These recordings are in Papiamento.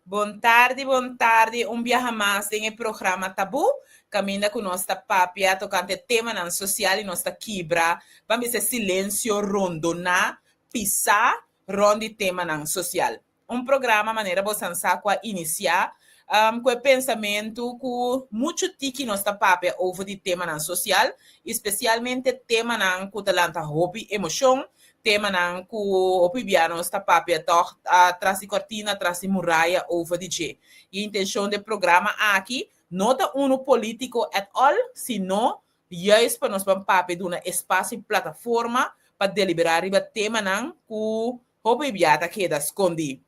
Bon tardi, bon tardi. Un biaha mas den e programa Tabú, kaminda ku nos ta papia tokante temanan sosial i nos ta kibra, ban bisa, silensio rondoná, pisá rònt di temanan sosial. Un programa manera bo sa ku a inisiá ku e pensamentu ku muchu tiki nos ta papia over di temanan sosial i spesialmente temanan ku ta lanta hopi emoshon, temanan ku hopi bia nos ta papia tòg tras di kortina, tras di muraya over di dje. E intenshon di e programa aki no ta unu polítiko at all, sino juist pa nos ban papia, duna espasio i plataforma pa deliberá riba temanan ku hopi bia ta keda skondí.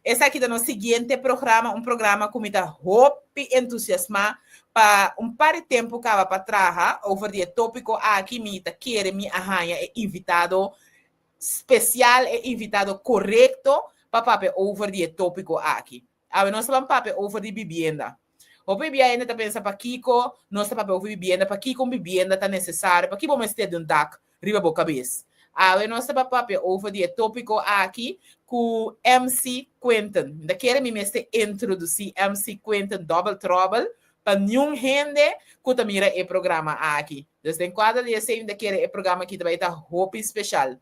Esaki ta nos siguiente programa, un programa ku mi ta hopi entusiasmá pa un par di tempu kaba pa traha over di e tópiko aki. Mi ta kere mi a haña e invitado spesial, e invitado korekto pa papia over di e tópiko aki. Awe nos ta ban papia over di bibienda. Hopi bia hende ta pensa pakiko nos ta papia over bibienda, pakiko un bibienda ta nesesario, pakiko bo mester di un dak riba bo kabes. Awe nos ta papia over di e tópiko aki ku MC Quinton. Mi ta kere mi mester introdusí MC Quinton Double Trouble pa niun hende ku ta mira e programa aki. Dus den kuadro di esei mi ta kere e programa aki ta bai ta hopi speshal.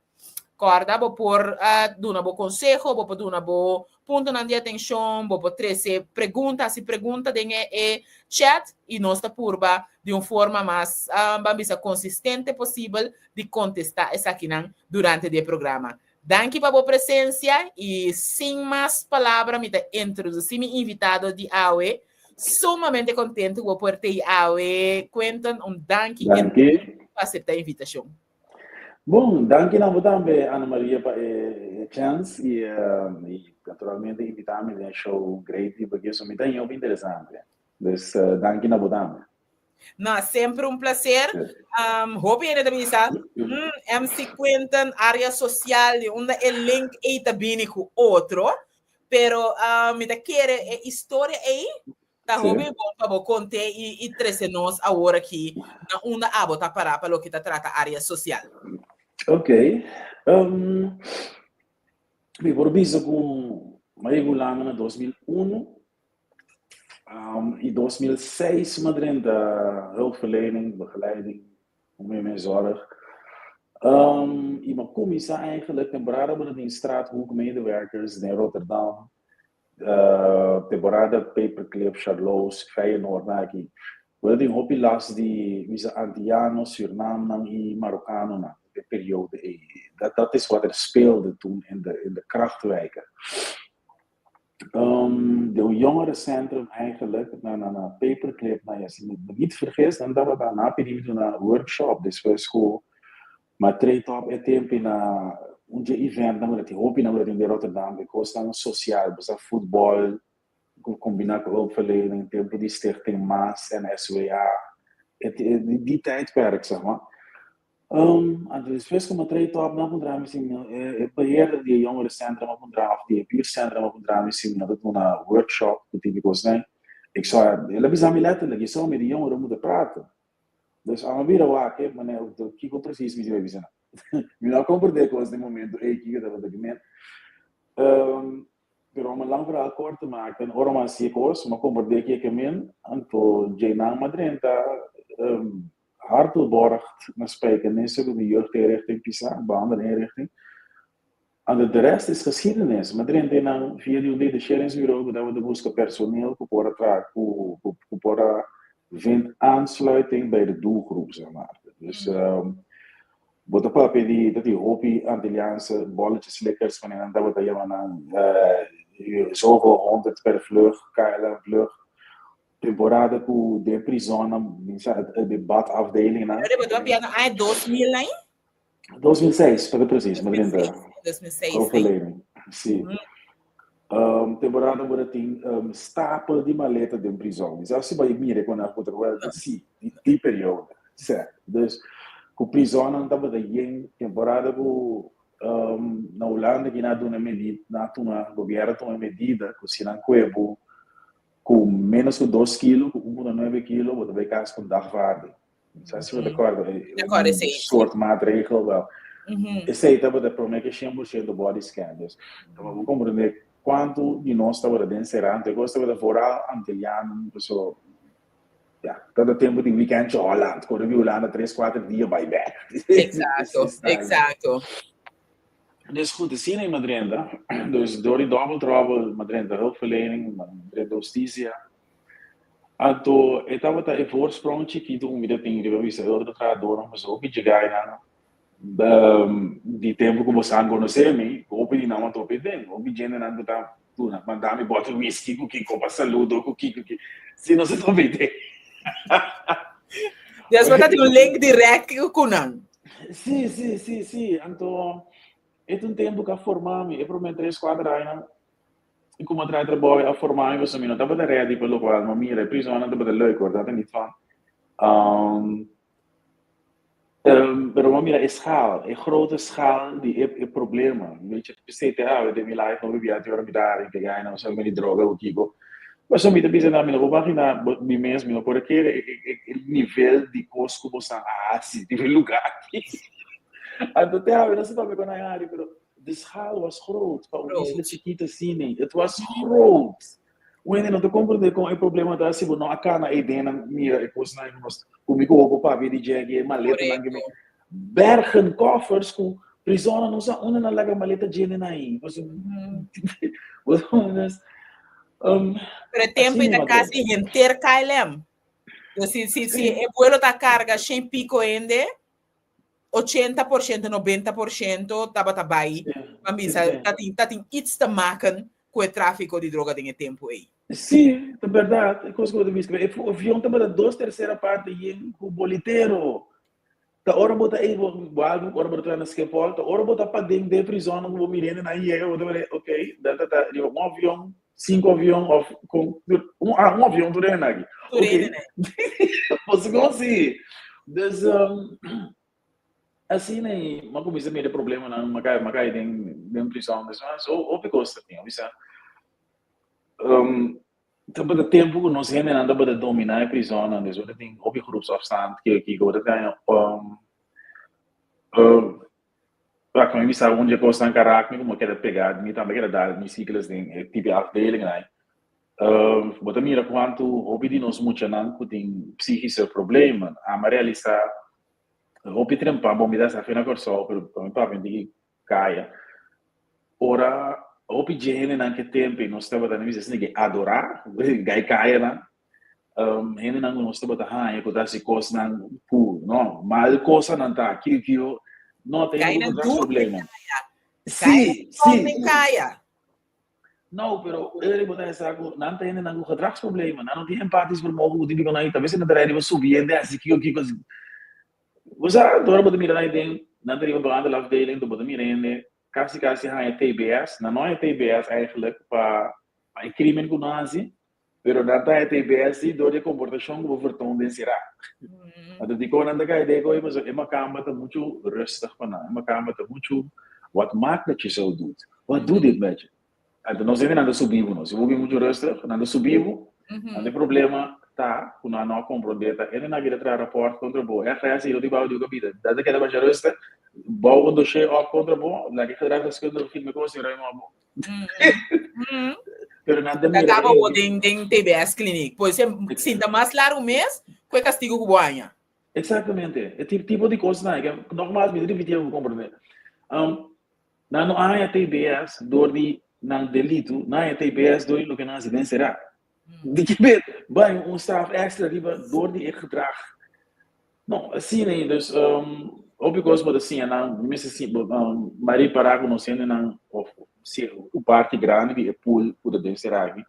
Kòrda bo por duna bo konseho, bo por duna bo puntonan di atenshon, bo por trese pregunta, hasi pregunta den e chat i nos ta purba di un forma mas, ban bisa, konsistente posibel di kontestá esakinan durante di e programa. Danki pa bo presensia i sin mas palabra mi ta introdusí mi invitado di awe. Sumamente kontentu ku bo por t'ei awe, Quinton. Un danki Danki. pa aseptá e invitashon. Bon, danki na bo tambe, Ana Maria, pa e chance y naturalmente invita mi den e show great di porque eso mi ta hopi interesante. Dus danki na bo tambe. No, semper un placer. Hopi hende ta bisa, MC Quinton, area social, di unda e link ei ta bini ku otro. Pero mi ta kere e historia ei ta hopi bon pa bo konte i trese nos awor aki na unda abo ta pará pa loke ta trata area sosial. Ok. Mi por bisa ku mi a yega Hulanda na 2001 i 2006 mi a drenta hulpverlening, begeleiding, hoe meer zorg. I mi a kuminsá eigenlijk temporada bo ta den straathoekmedewerkers den Rotterdam. Temporada Paperclip, Charlois, Feyenoord nan aki. Bo ta tin hopi las di bisa Antiano, Surnamnan i Marokanonan e periodo ei. Dat dat is wat er speelde toen in de in de krachtwijken. De un jongerencentrum eigenlijk na na na Paperclip, na ja, si mi me niet vergis, nan tabata nan a pidi mi duna workshop despues ku Ma treed op e tempu na un dje eventnan ku ta tin hopinan ku ta tin den Rotterdam, e kosnan sosial, bo sa futbòl ku kombiná ku hulpverlening, tempu di Stichting Mas en SWA, e di tijdperk seg maar. Anto despues ku mi a treed op nan a puntra mi si mi e beheerder di e jongerencentrum a puntra òf di e buurtcentrum a puntra mi si mi no ta duna workshop ku tipo kosnan. Ik sa, el a bisa mi letterlijk, je zou met die jongeren moeten praten. Dus amo bira wak e manera kiko precies mi debe bisa nan. Mi no a comprende cos den momento ey kiko tabata ki men. Pero om een lang verhaal kort te maken, ora mi a haci e cos, mi a comprende ki e ke men, anto dje nan mi a drenta Hartelborgt na Spijkenisse cu di jeugdinrichting pisa, behandelinrichting. Anto de rest is geschiedenis. Mi a drenta einan via di un detacheringsbureau cu tabata busca personeel cu por a traha cu cu por a vind aansluiting bij de doelgroep, zeg maar. Dus bo ta papia di ta tin hopi Antilliaanse bolletjeslikkers wanneer nan tabata yama nan zoveel honderd per vlucht, KLM vlucht. Temporada cu den prisonnan, e debatafdelingnan. Pero bo ta papia na aña 2000 ai? 2006, pa ta precies, mi drenta. 2006. Overleden, si. Temporada bo ta tin stapel di maleta den prizon. Mi sa si bo a mira kon nan por wel, si, di di periodo. Sè. Dus, ku prizonnan tabata yen, temporada ku na Hulanda ki nan a duna medida, nan a tuma, gobièrnu a tuma medida ku si nan kue bo ku ménos ku dos kilo, ku 1,9 kilo, bo ta bai kas ku un dagvaarding. Sa si bo ta kòrda e un soort maatregel wel. Esei tabata promé ke 100% body scan. Dus, ta bo komprendé. Kuantu di nos tabata den será, anto e kos tabata vooral Antilianen, paso ya, tabata tempu di weekendje Holland, kore di Hulanda tres kuater dia bai bek. Exacto, exacto. Dus goed, asina i madrenta, dus door di double trouble, madrenta hulpverlening, madrenta hustisia, anto e tabata e voorsprong chikitu ku mi ta tin riba bisa e otro trahadornan, pasobra hopi djegainan Di tempu ku boso a konosé mi, hopi di nan a topa e den. Hopi djentenan ku ta duna, manda mi bòter whisky ku kiko pa saludo ku kiko ki. Si nos a topa e den. Des bo ta tin un link dirèkt ku nan. Sí, sí, sí, sí. Anto e ta un tempu ku a forma mi. E promé tres, kuater añanan ku mi a traha trabou a forma mi pasobra mi no tabata ready pa lokual mi a mira. E prisonnan tabata leuk hoor, dat ta niet van. Pero bo mira e schaal, e grote schaal di e problema. Weet je, CTA, den mi life no bibia te ora mi ta hari te gaina, osea mi di droga o kiko. Pasobra mi ta bisa nan, mi no por imagina mi mes, mi no por a kere e nivel di kos ku bosan a hasi den e lugar aki. Anto te awe no sa papia kon a hari, pero de schaal was groot pa un isla chikito asina. Het was groot. Un hende no ta komprendé kon e problema ta si bo no a kana ei den nan mira e kosnan ku nos ku mi ku bo papia di dje e maletanan ku mi bergen koffers ku prisonnan no sa unda nan laga maleta djene nan ei Pero e tempo ei ta kasi henter KLM. Si si si e vuelo ta karga shen piko hende 80%, 90% tabata bai pa bisa ta tin ta tin iets te maken ku e tráfiko di droga den e tempu ei. Sí, ta bèrdat, e kos ku bo ta bisa. E avion tabata dos tersera parte yen ku bolitero. Ta ora bo ta ei, bo algu ora bo ta traha na Schiphol, ta ora bo ta paden den prizòn ku bo mira hende nan yega, bo ta mira, ok, dat ta ta riba un avion, sinku avion òf kon, un, ah, un avion tur hende aki. Tur hende Ok. Bo si kon si. Dus, asina i m'a kuminsá mira e problemanan, m'a kai, m'a kai den, den prizòn. Dus, so hopi kos ta tin. A bisa, tabata tempu ku nos hendenan tabata dominá e prizònnan, dus bo ta tin hopi groepsopstand, kiko, kiko, bo ta haña, Wak, mi bisa un dje kosnan ka rak mi ku mi keda pegá, mi tambe keda dal mi sikles den e tipo di afdelingnan. Bo ta mira kuantu hopi di nos muchanan ku tin psíkische problemen. Ami a realisá hopi trempan, bon mi ta sa na Kòrsou, pero pa mi papia di kaya. Ora hopi dje hendenan ke tempu nos tabata na bisa esei ke adorá gai kayanan, Hendenan ku nos tabata haña ku ta hasi kosnan ku no mal kosanan ta kiko kiko no ta hende ku gedragsproblemen. Sí, sí. Kaya. No, pero eri bo ta hesa ku nan ta hendenan ku gedragsproblemen, nan no tin empatisch vermogen ku típiko nan ta bes nan ta riba subi hende hasi kiko kiko. Bo sa, ora bo ta mira nan den nan ta riba behandelafdeling, bo ta mira hende kasi kasi haña TBS, nan no haña TBS eigenlijk pa e krimen ku nan hasi, Pero nan ta ETBS sí dor di e komportashon ku bo vertoon den sera. Anto dikon nan ta kai den koe pasobra e makamba ta muchu rustig pa nan. E makamba ta muchu wat maakt dat je zo doet? Wat doet dit met je? Anto nos hende nan ta subi bo no. Si bo bin muchu rustig nan ta subi bo. Anto e problema ta ku nan no a komprondé ta hende nan a keda traha rapòrt kontra bo. RGS i lo di bou di kabida. Nan ta keda basha rustig bou un dossier op kontra bo. Laga e gedragsdeskundige firma e kos i ruim op bo. Pero nan ta mira. Acaba bo den den TBS kliniek. Pues se sinta mas largo mes ku e kastigo ku bo haña. Exactamente. E tipo di kosnan ei. Nogmaals, mi ta repitié pa bo komprendé. Nan no a haña TBS dor di nan delitu, nan a haña TBS dor di loke nan hasi den sera. Di ke bet bai un straf extra riba dor di e gedrag. No, asina ei. Dus, hopi kos bo ta siña nan, mi mester si, bo a ripará ku nos hendenan òf si un parti grandi di e pool ku ta den sera aki,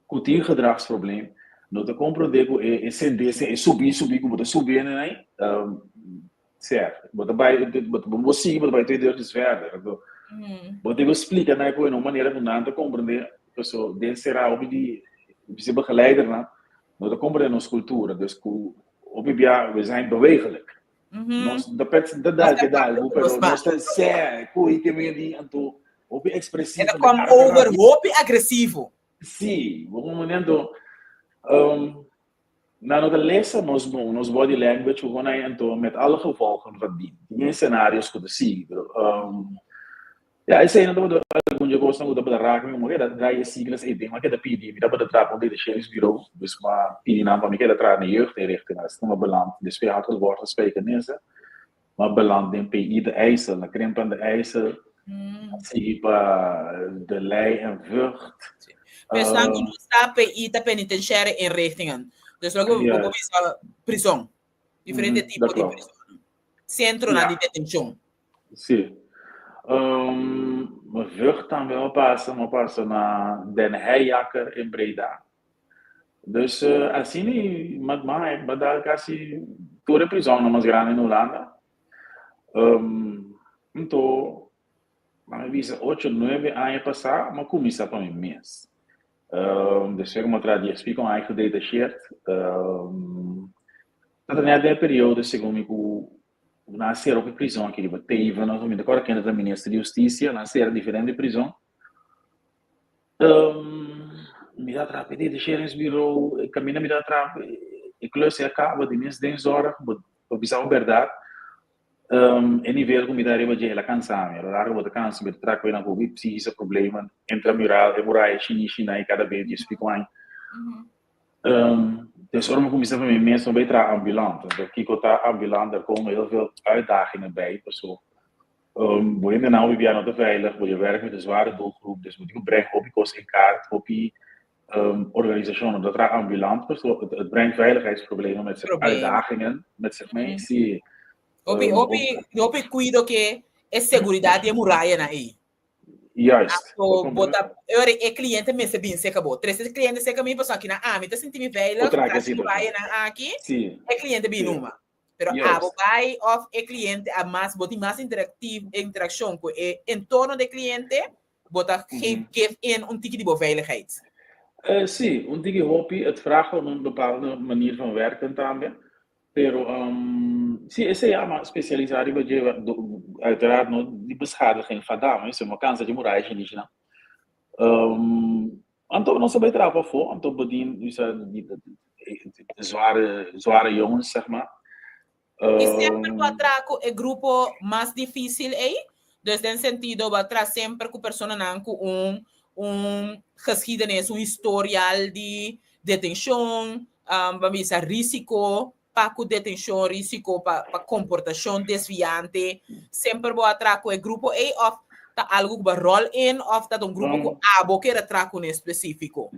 ku tin gedragsprobleem, no ta komprondé ku e sentensia e subi subi ku bo ta subi hendenan ei, sèr, bo ta bai, bo sigui bo ta bai twee deurtjes verder. Anto, bo tin ku splika nan ku na un manera ku nan ta komprondé, paso den sera hopi di e begeleidernan no ta komprondé nos kultura, dus ku Hopi bia we zijn bewegelijk. Nos ta pet ta dal ke dal, pero nos ta sè ku ke me di anto hopi ekspresivo. E ta kom over hopi agresivo. Sí, bo un momento nan no ta lesa nos bon, nos body language ku kon anto met alle gevolgen van dien. Tin scenario's ku ta sigui, pero ja, esei nan tabata algun. Algun di e kosnan ku tabata raak mi, mi keda draai e siglas ei den, mi a keda pidi, mi tabata traha pa un detacheringsbureau, dus mi a pidi nan pa mi keda traha na jeugdinrichting, asina mi a beland despues had geworgd na Spijkenisse, mi a beland den PI de IJssel, na Krimpen aan de IJssel, a sigui pa De Ley en Vught. Pa esnan ku no sa, PI ta Penitentiaire Inrichtingen, dus loke bo por bisa prison, diferente tipo di prison, sentronan di detenshon. Sí. Vught tambe mi a pasa, mi a pasa na Den Heijakker in Breda. Dus asina i mat mai, mi a dal kasi tur e prisonnan mas grandi na Hulanda. Anto, mi a bisa ocho, nuebe aña pasá mi a kuminsá pa mi mes. Despues ku mi a traha di SP kon eigen gedetacheerd, ta tene den e periodo segun mi ku Nan a sera hopi prizon aki riba Teven, mi ta kòrda kende ta minister di hustisia, nan a sera diferente prizon. Mi ta traha p'e detacheringsbureau, e kaminda mi ta traha e klus ei a kaba di mes den zorg, bo pa bisa bo bèrdat e nivel ku mi ta riba dje el a kansa mi, a lo largo bo ta kansa, bo ta traha ku e nan ku hopi psikische problemen, intramural, e muraya shinishi nan i kada bes dje spiko aña. Dus ora mi kuminsá pa mi mes mi bai traha ambulant. Anto kiko ta ambulant? Der komen heel veel uitdagingen bij. Paso bo hendenan hopi bia no ta veilig, bo je werk met een zware doelgroep, dus bo tin ku breng hopi kos in kaart, hopi organisashonnan ta traha ambulant, paso het brengt veiligheidsproblemen met zich, uitdagingen met zich mee. Si. Hopi hopi hopi kuido ke e seguridat di e murayanan ei. Juist. Anto bo ta ora e cliente mester bin cerca bo. Trece e cliente cerca mi pasobra aki nan ami ta sinti mi veilig, Otra tras situacion. murayanan aki, Si. e cliente bin Si. numa. Pero Juist. abo bai of e cliente a mas bo tin mas interactief interaccion cu e entorno di e cliente, bo ta geef geef in un tiki di bo veiligheid. Si, un tiki hopi. Het vraagt om een bepaalde manier van werken tambe. Pero si esei a mas spesialisá riba dje, uiteraard no di beschadiging fa dam, esei no kansa dje muraya shinishi nan. Anto nos a bai traha pafó, anto bo tin bisa di zware zware jongens zeg maar. I semper bo a traha ku e grupo mas difísil ei? Dus den sentido bo a traha semper ku personanan ku un un geschiedenis, un historial di detenshon, ban bisa risiko pa ku detenshon, risiko pa pa komportashon desviante. Semper bo a traha ku e grupo ei òf ta algu ku bo a ròl in òf ta un grupo ku abo kier a traha kuné spesífiko?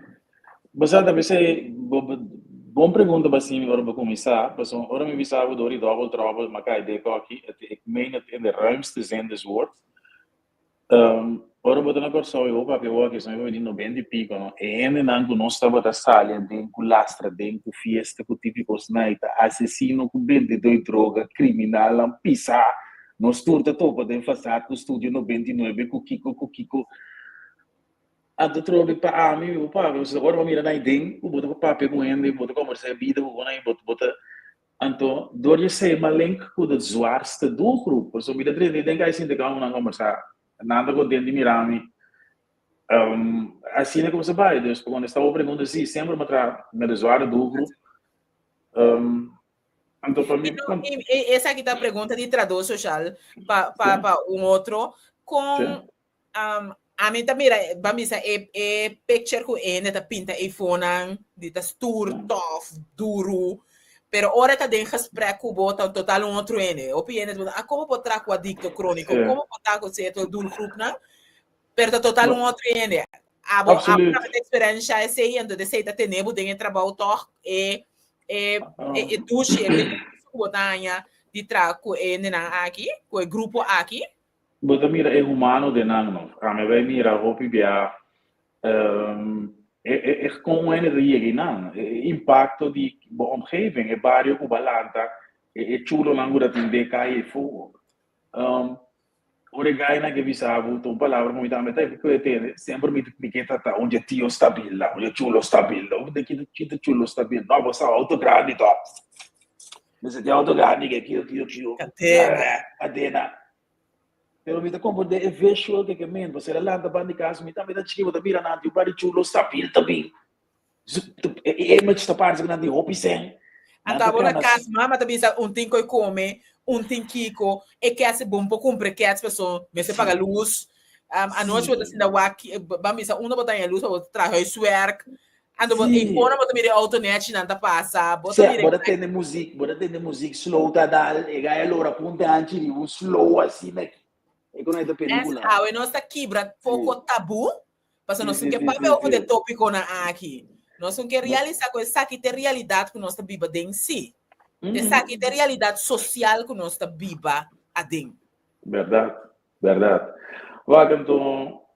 Bo sa ta p'esei bo bon pregunta bo hasi mi ora bo kuminsá, pasobra ora mi bisa bo dor di dòbel tròbel m'a kai den kòki, ik meen het in de ruimste zin des woord. Ora bo ta na Kòrsou i bo papia wòrdu esnan bo di nobenta i piko no, e hendenan ku nos tabata sali aden ku lastra aden ku fiesta ku tipiko snai ta asesino ku bendedó di droga, kriminalnan pisá, nos tur ta topa den fasad ku studio 99 ku kiko ku kiko. Anto trobe pa ami mi bo papia pasobra ora bo mira nan aden ku bo ta papia ku hende bo ta kombersá e bida ku bo nan bo ta Anto, dor di esei m'a link ku de zwaarste doelgroep. Pasobra mi ta drenta i den kai sinti kau nan kombersá. Nan ta kontent di mira mi. Asina ku sa bai. Dus pa kontestá bo pregunta, sí, semper m'a traha met de zware doelgroep. Anto pa mi. I esaki ta pregunta di tradó soshal pa pa un otro. Kon Ami ta mira, ban bisa e e picture ku hende ta pinta eifonan di ta stuur, tof, duru, pero ora e ta den gesprek ku bo ta total un otro hende. Hopi hende ta puntra, ah komo por traha ku adikto króniko, komo por traha ku sierto doelgroepnan, pero ta total un otro hende. Abo abo tabata eksperensha esei, entonces esei ta tene bo den e trabou tòg, e e e dushi, e beneficio ku bo ta haña di traha ku e hendenan aki, ku e grupo aki. Bo ta mira e humano den nan no. Ami a bai mira hopi bia e e kon un hende ta yega einan, e impakto di bo omgeving, e bario ku bo a lanta, e e chulonan ku ta tin den kaya ei fo. Ora e gainan ke bisa bo ta un palabra ku mi tambe ta ku e tende, semper mi mi ke trata un dje tio stabil la, un dje chulo stabil la, un dje ki ta chulo stabil, no bo sa outo grandi to. Mester tin auto grandi ke kio kio kio. Kadena. Kadena. Pero mi ta comprende e visual ke ke men, pasobra el a lanta banda di kas, mi tambe ta chiki, bo ta mira nan tin un par di chulo stabil ta bin. E image ta parse ku nan tin hopi sèn. Anto abo na kas mama ta bisa un tin koi kome, un tin kiko, e kèts bon por kumpra e kèts paso mester paga lus. Anochi bo ta sinta wak, ban bisa unda bo ta haña lus pa bo traha huiswerk. Anto bo ei fora bo ta mira e auto nechi nan ta pasa. Bo ta mira Bo ta tende muziek, bo ta tende muziek slow ta dal, e gai a lora punta hanchi riba un slow asina aki. E ku no ta pelikula. Awe nos ta kibra poko tabu, pasobra nos no ke papia over di e topikonan aki. Nos no ke realisa ku esaki ta e realidat ku nos ta biba den si. Esaki ta e realidat sosial ku nos ta biba aden. Bèrdat. Bèrdat. Wak anto,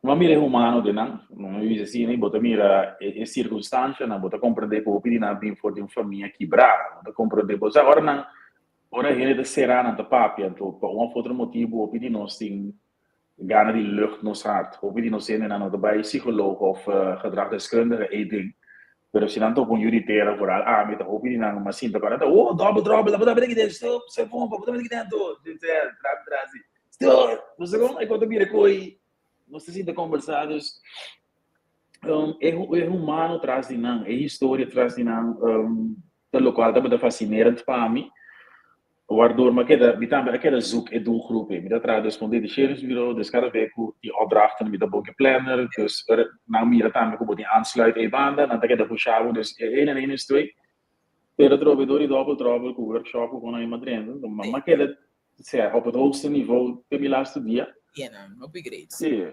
no a mira e humano den nan, no a bisa asina, i bo ta mira e sirkunstanshanan, bo ta komprendé ku hopi di nan a bin for di un famia kibrá, bo ta komprendé, bo sa ora nan, ora hende ta será nan ta papia, anto pa un òf otro motibu hopi di nos tin gana di lucht nos hart, hopi di nos hendenan no ta bai psikoloog òf gedragdeskundige ei den, Pero si nan topa un yu di tera, vooral ami, ta hopi di nan mas sinta para ta, oh, dobbel trobbel, bo ta mete kiden, stop, se pompa, bo ta mete kiden to, tra tra si. Stop! Bo sa kon? E kon ta bira koi, nos ta sinta kombersá, dus um, e, e humano tras di nan, e historia tras di nan, um, ta lokual tabata fasinerend pa mi. Waardoor mi a keda, mi tambe a keda zoek e doelgroep ei. Mi ta traha dus con detacheringsbureau, dus cada vez cu tin opdrachten mi ta bon ke planner, dus ora nan mira tambe cu bo tin aansluit ei banda, nan ta keda pusha bo, dus e een en een is twee. Pero atrobe door di dobbel trobbel cu workshop cu con nan ima drenta, mi a keda, sea, op het hoogste niveau te mi laatste dia. Ja, nan, hopi great. Sí.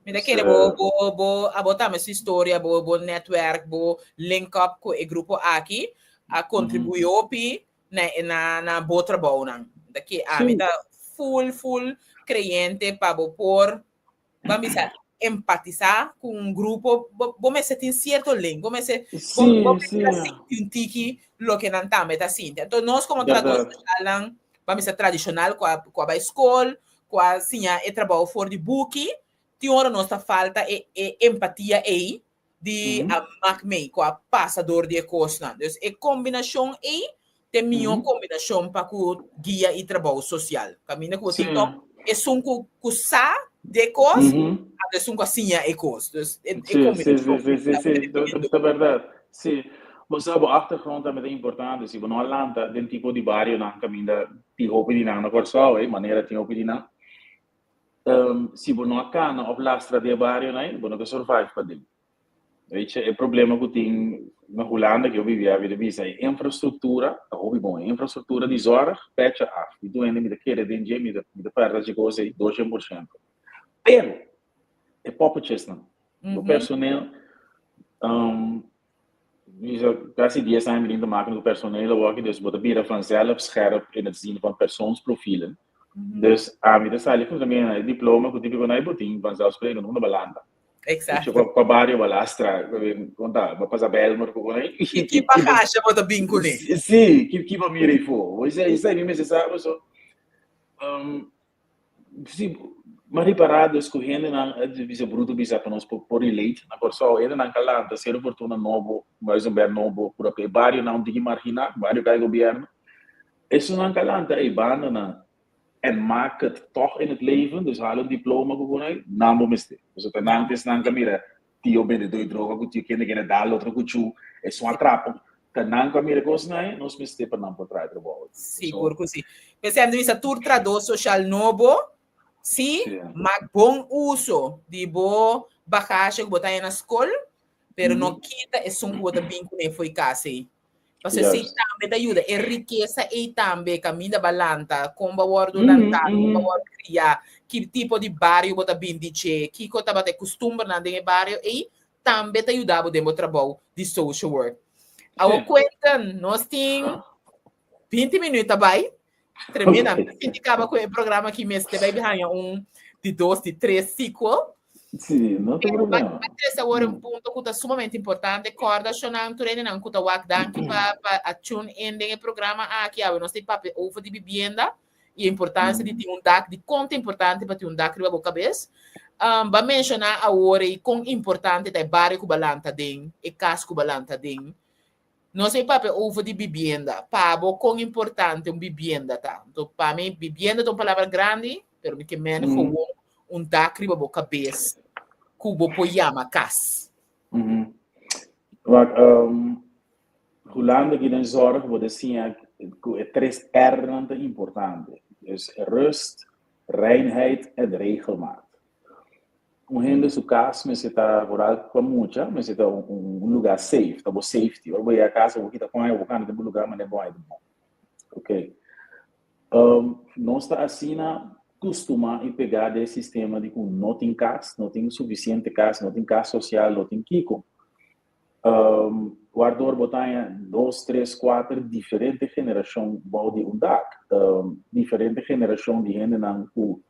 Mi ta kere bo, bo, bo, abo tambe su historia, bo, bo netwerk, bo link up cu e grupo aki, a contribui hopi na, na, na bo trabounan. Ta ke ami ta full, full creyente pa bo por, ban bisa, empatisa cu un grupo, bo, bo mester tin cierto link, bo mester, bo, bo mester sinti un tiki loke nan tambe ta sinti. Anto nos como trahador socialnan, ban bisa tradicional, cu a, cu a bay school, cu a siña e trabou for di buki, tin ora nos ta falta e, e empatia ei di a mak mee ku a pasa dor di e kosnan. Dus e kombinashon ei ta e mihó kombinashon pa ku guia i trabou sosial. Kaminda ku bo tin tòg esun ku ku sa di e kos, anto esun ku a siña e kos. Dus e kombinashon ei ta tremendo. Ta bèrdat. Sí. Bo sa bo achtergrond tambe ta importante. Si bo no a lanta den tipo di barionan kaminda tin hopi di nan na Kòrsou, e manera tin hopi di nan, Si bo no a kana of lastra di e barionan ei, bo no ta survive paden. Weet je, e problema ku tin na Hulanda ku yo bibia, mi ta bisa e infrastruktura ta hopi bon. E infrastruktura di zorg pecha af. Mi tur hende mi ta kere den dje, mi ta mi ta pèrdè dje kos ei dos shen por shento. Pero e poppetjesnan, bo personeel, Bisa casi dies aña mi tin te maken cu personeel awor dus bo ta bira vanzelf scherp in het zien van persoonsprofielen. Dus ami ta sali cu también e diploma cu tipico na bo tin vanzelfsprekend unda bo lanta. Exacto. Cu cua bario bo lastra, con ta, bo pasa Bijlmer cu con Ki ki bagage bo ta bin cune? Si, ki ki bo mira eyfo. Esey mi mester sa paso Si, m'a ripará dus ku hendenan a bisa brutu bisa pa nos por por relate na Kòrsou. Hendenan ka lanta Seru Fortuna nobo, Muizenberg nobo, pura ku e barionan un tiki marginá, bario kai gobièrnu. Esunnan ka lanta ei bandanan en maak het tòg in het leven, dus hala un diploma ku ku nan bo mester. Pasobra ta nan ta esnan ka mira Tio bende doi droga ku tio kende kende dal otro kuchu, esun a trapa. Ta nan ku a mira kosnan ei, nos mester pa nan por traha e trabou. Sigur ku si. P'esei mi ta bisa tur trahadó soshal nobo, si, mak bon uso di bo bagashe ku bo ta haña na skol, pero no kita esun ku bo ta bin kuné fo'i kas ei. Pasobra esei tambe ta yuda. E rikesa ei tambe kaminda bo a lanta, kon bo a wòrdu lantá, kon bo a wòrdu kriá, ki tipo di bario bo ta bin di dje, kiko tabata e kustumbernan den e bario ei, tambe ta yuda bo den bo trabou di social work. Awor Quentin, nos tin 20 minuut ta bai. Tremenda. Mi ta sinti kaba ku e programa aki mester bai haña un di dos, di tres sequel. Sí, no tin problema. Pero a trese awor un punto ku ta sumamente importante. Kòrda shonnan tur hendenan ku ta wak danki pa pa a tune in den e programa aki. Awe nos ta papia over di bibienda i e importansia di tin un dak, di kon ta importante pa tin un dak riba bo kabes. Um, ba menshoná awor ei kon importante ta e bario ku bo a lanta den, e kas ku bo a lanta den. Nos ei papia over di bibienda. Pa bo kon importante un bibienda ta? Anto pa mi bibienda ta un palabra grandi, pero mi ke men gewoon un dak riba bo kabes ku bo por yama kas. Wak, Hulanda aki den zorg bo ta siña ku e tres R'nan ta importante. Dus rust, reinheid en regelmaat. Un hende su cas mester ta vooral pa mucha mester ta un lugar safe, ta bo safety. Ora bo yega casa bo kita paña bo cana den bo lugar manera bo haña ta bon. Ok. Nos ta asina custuma y pega den e sistema di cu no tin cas, no tin suficiente cas, no tin cas social, no tin kico. Waardoor bo ta haña dos, tres, cuater diferente generacion bou di un dak. Diferente generacion di hendenan cu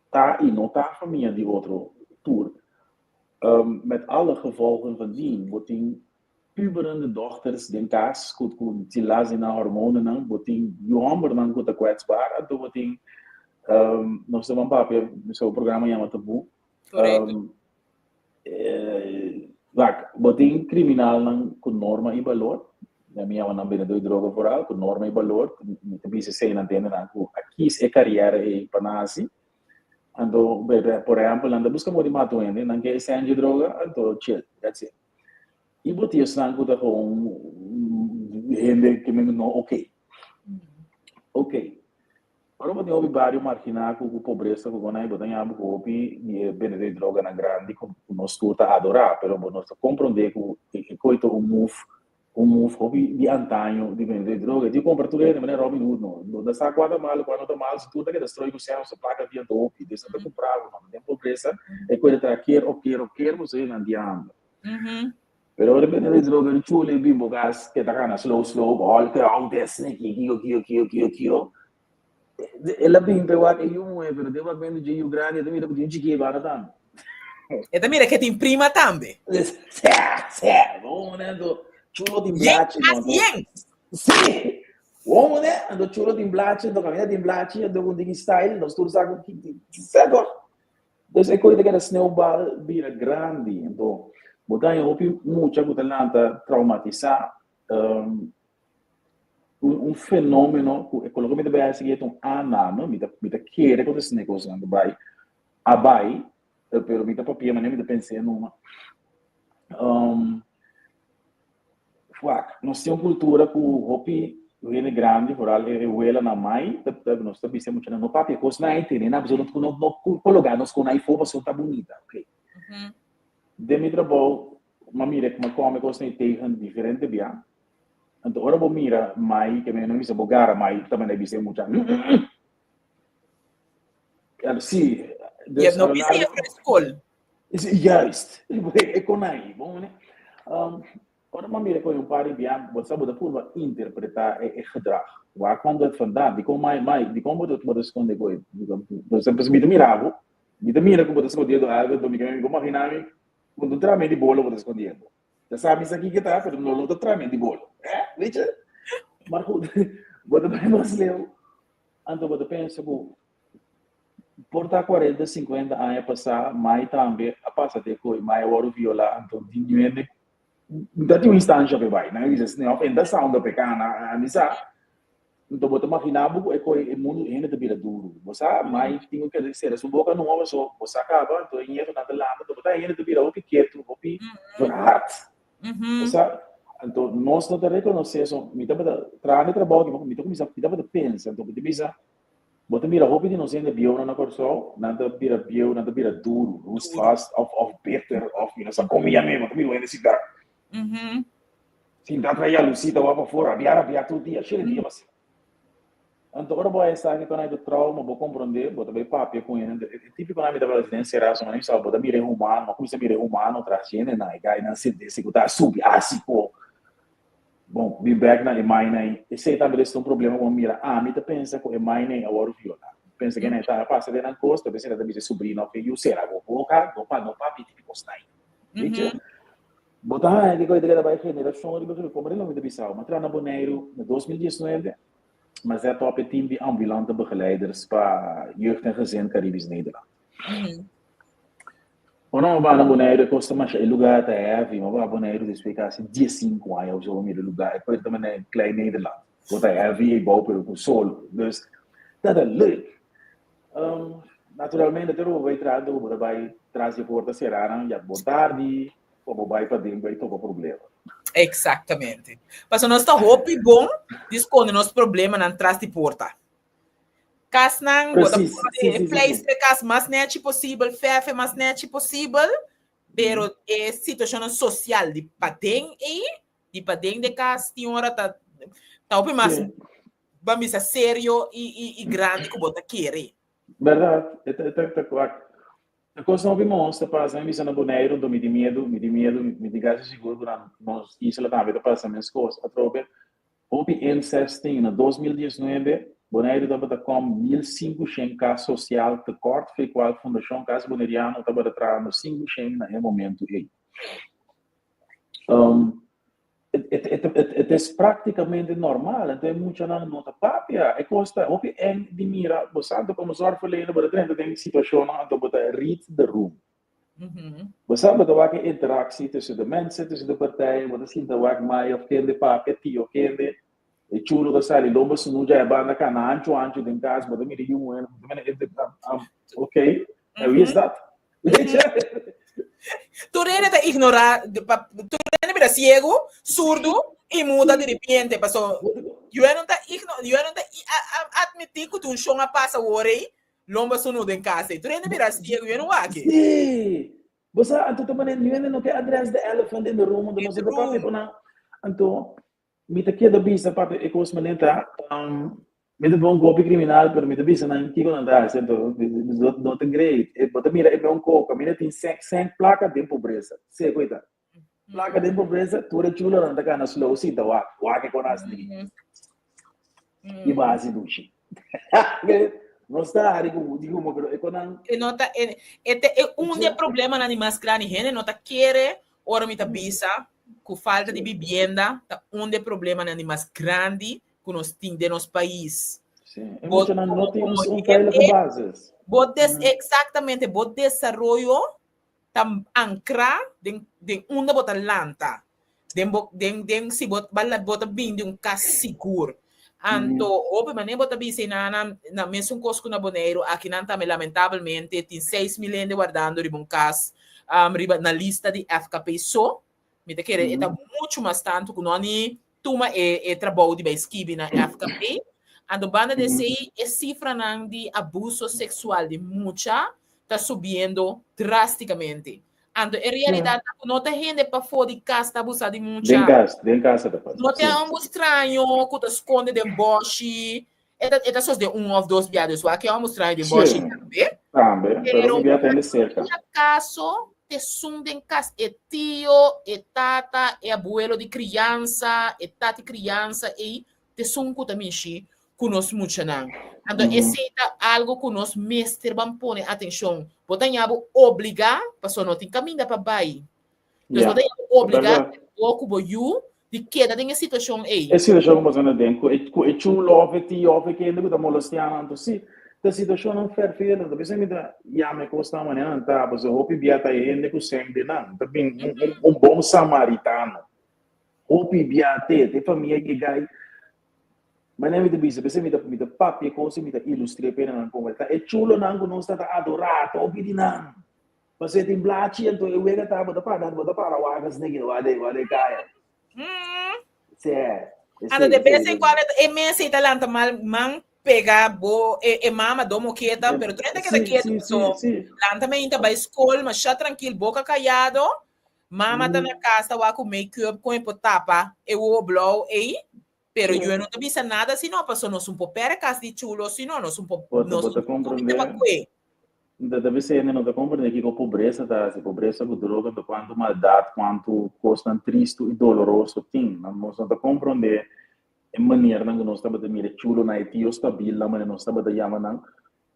ta y no ta famia di otro tur. Met alle gevolgen van dien. Bo tin puberende dochters den cas cu cu tin last di nan hormonennan, bo tin yu hombernan cu ta kwetsbaar, anto bo tin, nos ta ban papia, so programa yama Taboe. Correcto. Wak, bo tin criminalnan cu norma y balor, mi yama nan bendedor di droga vooral, cu norma y balor, mi ta bisa esey nan tende nan cu a kies e carriera ey pa nan haci, anto por ehempel nan ta busca modo di mata un hende, nan ke e cent di droga, anto chill, that's it. Y bo tin esnan cu ta gewoon hende cu no ok. Ok. Ora bo tin hopi bario marginá ku ku pobresa ku konai bo ta ña bo ku hopi di e bendedor di droganan grandi ku nos tur ta adorá pero bo no ta komprondé ku e koi ta un move un move hopi di antaño di bendedor di droga e tin kumpra tur hende manera Robin Hood no bo ta sa kua ta malo kua no ta malo si tur ta keda stroi ku sèn su plaka di anto hopi dus nan ta kumpra bo no den pobresa e koi ta traha kier of kier of kier bo sa nan di hamber. Pero ora bende di droga di chula e bin bo kas ke ta kana slow slow hòlke hòlke sneaky kiko kiko kiko kiko kiko el a bin pe wak e yu muhé pero den wak bende dje yu grandi e ta mira ku tin un chikí banda tambe. E ta mira ke tin prima tambe. Sè sè bon muhé anto chulo tin blachi no anto Yen si bon muhé anto chulo tin blachi anto kaminda tin blachi anto ku tin style nos tur sa ku sè tòg. Dus e kos ta keda sneeuwbal bira grandi. Anto bo ta haña hopi mucha ku ta lanta traumatisá. Un fenómeno ku e koloke mi ta bai hasi ta un aanname. Mi ta mi ta kere ku ta asina e kosnan ta bai a bai, pero mi ta papia manera mi ta pens'é numa. Wak, nos tin un kultura ku hopi hende grandi, foral e welanan mai, ta ta nos ta bisa e muchanan no papia kosnan ei tene nan pasobra no no kologa nos kon ei afó pasobra ta bunita, ok. Den mi trabou m'a mira ku m'a kome kosnan ei tegen diferente bia, anto ora bo mira mai ke mi bisa bo gara mai ta manda bisa e mucha si, dus a lo largo. Juist, e konai, bon mane. Ora bo mira ku un par di bia, bo sa bo ta purba interpretá e gedrag. Waar komt dat vandaan? Dikon mai mai, dikon bo ta bo ta skonde ku e? Pasobra mi ta mira bo, mi ta mira ku bo ta skondiendo algu, anto mi ke mi imagina mi ku un tramen di bolo bo ta skondiendo. Ta sa mi sa kiko ta, pero no lo ta tramen di bolo. Eh, weet je? Maar goed, bo ta bai mas leu, anto bo ta pensa ku Por ta cuarenta, cincuenta aña pasá, mai tambe a pasa den koe, mai a wòrdu violá, anto di nuebe ta tin un instansha p'e bai. Nan a bisa esei, òf e ta sa unda p'e kana, ami sa. Anto bo ta maginá bo ku e koe e mundu hende ta bira duru. Bo sa, mai tin ku keda sera su boka numa paso bo sa kaba, anto e ñetonan ta lanta, anto bo ta hende ta bira hopi ketu, hopi verhard. Bo sa, anto nos no ta rekonosé eso. Mi tabata traha mi trabou aki, mi ta kuminsá, mi tabata pensa, anto mi ta bisa, Bo ta mira hopi di nos hende bieunan na Kòrsou, nan ta bira bieu, nan ta bira duru, roestvast òf òf bitter òf mi no sa kon mi yam'é, bo ta mira un hende sinta sinta traha yalusí ta wak pafó, rabiá rabiá tur dia, shete dia pasá. Anto ora bo a esaki kon ai ta trauma, bo komprondé, bo ta bai papia ku hende, e típikonan mi ta bai den será su manera mi sa bo ta mira e humano, bo kuminsá mira e humano tras dje hendenan, e gainan sinti si ku ta subi asiko. Bon, bin bek na e mainai. Esei tambe ta un problema ku bo mira. Ami ta pensa ku e mainai a wòrdu violá. Mi pensa ku e ta pasa den nan kos, ta pensa e ta bisa e subrino òf e yu, sera bo boka, no pa no papia tipo kos nai. Weet je? Bo ta haña kiko ta keda bai generashon riba generashon. Komo mi ta bisa bo, mi a traha na Boneiru na 2019, mi a zet op e team di ambulante begeleiders pa Jeugd en Gezin Caribisch Nederland. Ora mi a bai na Boneiru e kos ta masha, e lugar ta heavy, mi a bai Boneiru despues kasi diesinku aña of so, mi mira e lugar, e puerta manera Klein Nederland, bo ta heavy ei bou pero ku sol, dus ta ta leuk. Naturalmente tur bo bai traha bo ta bai tras di e porta sera nan, ya bon tardi, pa bo bai paden bai topa problema. Exactamente. Pasobra nos ta hopi bon di skonde nos problemanan tras di porta. Kasnan, bo ta Precies, pone sí, sí, sí, sí. pleister kas mas nechi posibel, verf mas nechi posibel, pero e situashonnan sosial di paden ei, di paden de kas tin ora ta ta hopi mas Sí. ban bisa serio i i i grandi ku bo ta kere. Bèrdat, e ta e ta ta wak. E kosnan hopi mos ta pasa, mi bisa na Boneiru, anto mi tin miedu, mi tin miedu, mi tin kasi sigur ku na nos isla tambe ta pasa meskos. Atrobe hopi incest tin. Na 2019 Boneiru tabata kom 1500 kas sosial tekort, fe kual Fundashon Kas Boneriano tabata trahando 500 na e momentu ei. Et es práktikamente normal, anto e muchanan no ta papia. E kos ta hopi eng di mira, bo sa anto komo zorgverlener bo ta drenta den situashonnan anto bo ta read the room. Bo sa bo ta wak e interaktie tussen de mensen, tussen de partijen, bo ta sinta wak mai of kende papia, tio kende, e chulo ta sali lomba sunu dja e banda kana anchu anchu den kas, bo ta mira yu muhé, bo ta mira ok, en wie is dat? Tur hende ta ignorá, tur hende bira siegu, surdu i muda di repente. Paso, yo no ta igno, yo no ta admití ku un shon a pasa awor ei, lomba sunu den kas ei. Tur hende bira siegu, yo no wak. Sí. Bo sa, anto ta manera, niun hende no ke address the elephant in the room, anto In nos the ta papia room. ku nan. Anto, mi ta keda bisa papia e kos manera ta, Mi ta bon hopi kriminal, pero mi ta bisa nan kiko nan ta hasi, anto no ta great. E bo ta mira e bon koko, kaminda tin sèn sèn plaka den pobresa. Seko e ta. Plaka den pobresa, tur e chulonan ta kana slow sinta wak, wak e kon hasi niki. I bo hasi dushi. Nos ta hari ku di humo, pero e konan. E no ta e e ta e un di e problemanan di mas grandi. Hende no ta kere ora mi ta bisa ku falta di bibienda ta un di e problemanan di mas grandi ku nos tin den nos pais. Sí, e muchanan no tin un veilige basis. Bo des, exactamente, bo desaroyo ta ankrá den den unda bo ta lanta. Den bo den den si bo bo ta bin di un kas sigur. Anto hopi manera bo ta bisa ei na na na mesun kos ku na Boneiru, akinan tambe lamentabelmente tin 6000 hende wardando riba un kas riba na lista di FKP so. Mi ta kere e ta muchu mas tantu ku no ni tuma e e trabou di bai skibi na FKP. Anto banda di esei e sifranan di abuso seksual di mucha ta subiendo drástikamente. Anto e realidat ta ku no ta hende pafó di kas ta abusá di mucha. Den kas, den kas ta pasa. No ta un straño ku ta skonde den bòshi. E ta e ta sosde un òf dos bia, dus wak e hòmber straño den bòshi tambe. Tambe, pero hopi bia ta hende serka. Pero kaso t'esun den kas, e tio, e tata, e abuelo di kriansa, e tati kriansa ei, t'esun ku ta mishi ku nos muchanan. Anto esei ta algo ku nos mester ban pone atenshon. Bo ta ña bo obligá, pasobra no tin kaminda pa bai. Dus bo ta ña bo obligá bo ku bo yu di keda den e situashon ei. E situashon ku bo ta na den, ku e ku e chulo òf e tio òf e kende ku ta molestiá nan. Anto si, ta situashonnan fèrfelend. Ta bisa mi ta yama e kosnan manera nan ta, pasobra hopi bia ta e hende ku sèn den nan. Ta bin un bon samaritano. Hopi bia te, te famia yega ei. Manera mi ta bisa, p'esei mi ta mi ta papia kos i mi ta ilustr'é p'e nan kon ta e chulonan ku nos ta ta adorá, ta hopi di nan. Pasobra e tin blachi anto e wega ta bo ta para bo ta para wak asina aki wak den wak den kaya. Sí, Anto esei de bes esei. en cuando e mes ei ta lanta mal man pega bo e e mama do moketa, pero tur hende keda Sí, ketu sí, sí, paso sí. lanta meinta bai skol masha trankil boka kayado. Mama ta na kas ta wak ku make-up kon e por tapa e wowo blou ei, pero yu no ta bisa nada si no, pasobra nos un por pèrdè kas di chulo si no, nos un por Bo ta nos bo ta un por komprendé, pa kue. Ta ta bisa hende no ta komprendé kiko pobresa ta hasi, pobresa ku droga ta kuantu maldat, kuantu kosnan tristu i doloroso tin. Nos no ta komprendé e maneranan ku nos tabata mira chulonan, e tio stabilnan manera nos tabata yama nan,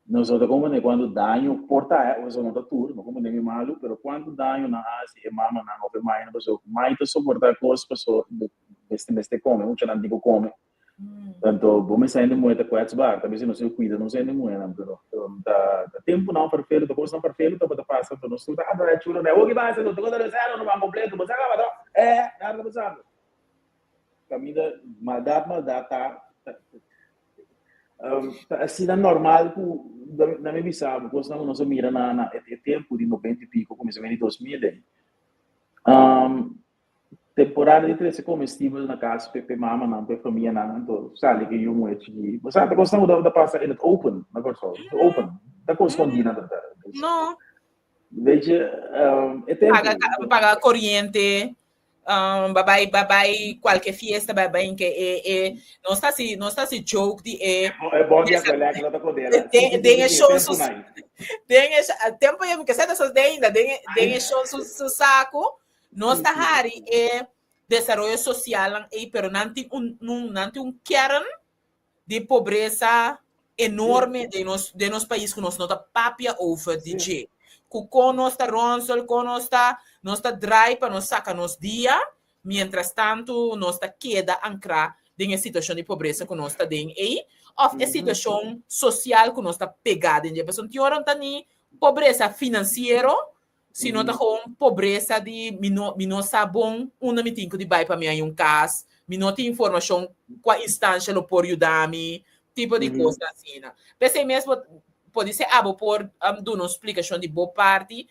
Nos no ta comprende cuanto daño por ta, eh, eso no ta tur, no comprende mi malu, pero cuanto daño nan haci e mamanan of e mainan, paso mai ta soporta cos paso mester mester come, muchanan tin cu come. Tanto bo mester hende muhe ta kwetsbaar, ta bisa nos tin cuida nos hende muhenan, pero ta ta temponan ferfelu, ta cosnan ferfelu tabata pasa, anto nos tur ta adora e chulo, awor ki pasa, nos ta conta nos no ban completo, bo sa caba to, eh, nada ta pasando. Caminda maldad maldad ta Ta asina normal ku na mi bisa bo kosnan ku nos a mira na na e tempu di noventa i piko kuminsamentu di 2000 ei. Temporada di trese comestibel na cas p'e p'e mamanan, p'e famianan, anto sali ku yu muhe chikí. Bo sa ta kosnan ku tabata pasa in het open na Kòrsou, in het open, ta kos skondí nan tabata. No. Weet je, e tempu. Paga, paga koriente, ba bai, ba bai kualke fiesta, ba bai ke e, e, nos ta hasi, nos ta hasi joke di e. E bon dia ku e lèk lo ta kodela. Den, den e show su, den e, tempu e, ke sa ta sos den ainda, den, den e show su, su saku. Nos ta hari e desaroyo sosialnan ei, pero nan tin un, un, nan tin un kern di pobresa enorme den nos, den nos pais ku nos no ta papia over di dje. Ku kon nos ta ronsel, kon nos ta, nos ta drai pa nos saka nos dia, mientras tantu nos ta keda ankrá den e situashon di pobresa ku nos ta den ei, òf e situashon sosial ku nos ta pegá den dje. Pasobra tin ora no ta ni pobresa finansiero, Sino ta gewoon pobresa di mi no mi no sa bon unda mi tin ku di bai pa mi haña un kas, mi no tin informashon kua instansha lo por yuda mi, tipo di kosnan asina. P'esei mes bo podisé abo por duna un splikashon di bo parti.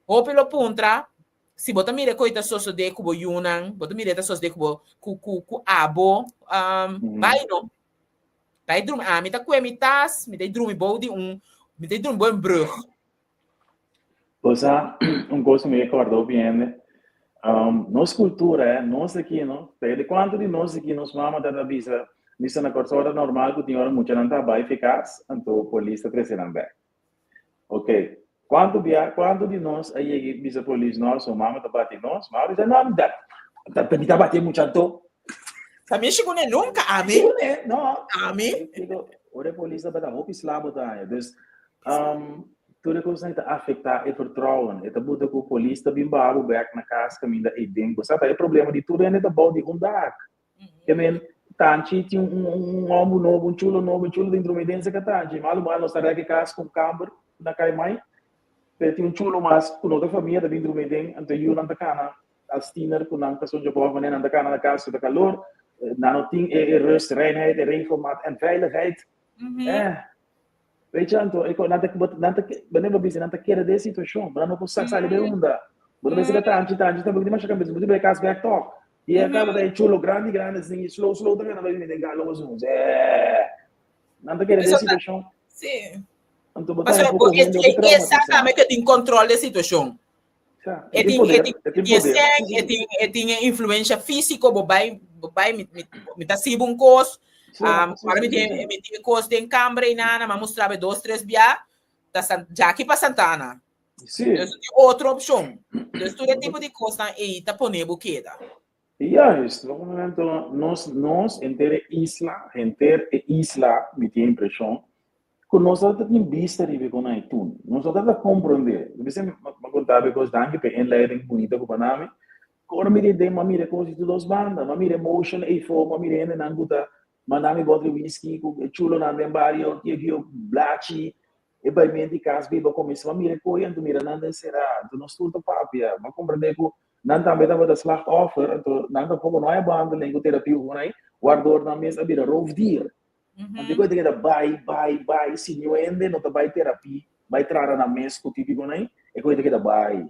Hopi lo puntra si bo ta mira e kos ta sosodé ku bo yunan, bo ta mira e ta sosodé ku bo ku ku ku abo bai no. Bai drumi. Ami ta kue mi tas, mi ta drumi bou di un mi ta drumi bou un brùg. Bo sa, un kos ku mi ke kòrda hopi hende, nos kultura, eh, nos aki, no, pero di kuantu di nos aki nos mama ta ta bisa, bisa na Kòrsou ta normal ku tin ora muchanan ta bai fi kas, anto polis ta trese nan bèk. Ok, kuantu bia, kuantu di nos a yega i bisa polis no, so mama ta bati nos, mama bisa no, mi ta, mi ta bati e mucha anto. Ta mishi kuné nunka, ami. Kuné, no. Ami. Ora e polis ta bata hopi sla bo ta haña, dus Tur e kosnan ta afektá e vertrouwen. E ta buta ku polis ta bin baha bo bèk na kas kaminda ei den. Bo sa ta e problema di tur hende ta bou di un dak. Ke men tanchi tin un un hòmber nobo, un chulo nobo, un chulo dentro mi den seka tanchi. Malu malu nos ta rèk e kas ku un kamber na kai mai. Pero tin un chulo mas ku no ta famia ta bin drumi den. Anto e yunan ta kana as tiener ku nan ta sonja bòf manera nan ta kana na kas ku ta kalor. Nan no tin e rust, reinheid, e regelmaat en veiligheid. Eh. Weet je, anto, ik, nan ta, nan ta, wanneer we bisa, nan ta kere de situacion, maar nan no por sa sali bij unda. Bo ta bisa ka tanchi, tanchi tambe di masha kabes, bo di bij kas bek toch. Y e kaba ta e chulo grandi, grandi, así, slow, slow, ta gana bij den galo was un. Eh. Nan ta kere de situacion. Sí. Anto bo ta un poco hende E exactamente que tin control de situacion. E tin poder, e tin poder. E tin, e tin e influencia físico, bo bai, bo bai, mi, mi, mi ta sibu un kos, um, ahora mi tin, mi tin kos den kamber i nana, ma mustrabe dos, tres bia, ta San, Jackie pa Santana. Sí. Dus tin otro opcion. Dus tur e tipo di kosnan ei ta pone bo keda. Juist, op un momento nos, nos henter e isla, henter e isla, mi tin impresion, Ku nos a ta tin bista riba e kon ai tun. Nos no ta ta komprondé. Mi bisa mi konta bo e kos, danki pa e inleiding bunita ku bo na mi. Ku ora mi den mi a mira e kos di tur dos banda. Mi a mira e motion eifo, mi a mira e hendenan ku ta manda mi bòt di whisky ku e chulonan den bario, kio kio blachi, e baimenti di kas biba kuminsá. Mi a mira e koe anto mira nan den será. Anto nos tur ta papia. Mi a komprondé ku nan tambe tabata slachtoffer, anto nan tampoko no a e behandeling ku terapia ku ai, wardor nan mes a bira roofdier. Anto ku e ta keda bai, bai, bai, si niun hende no ta bai terapi, bai trata nan mes ku tipiko nan, e ku e ta keda bai.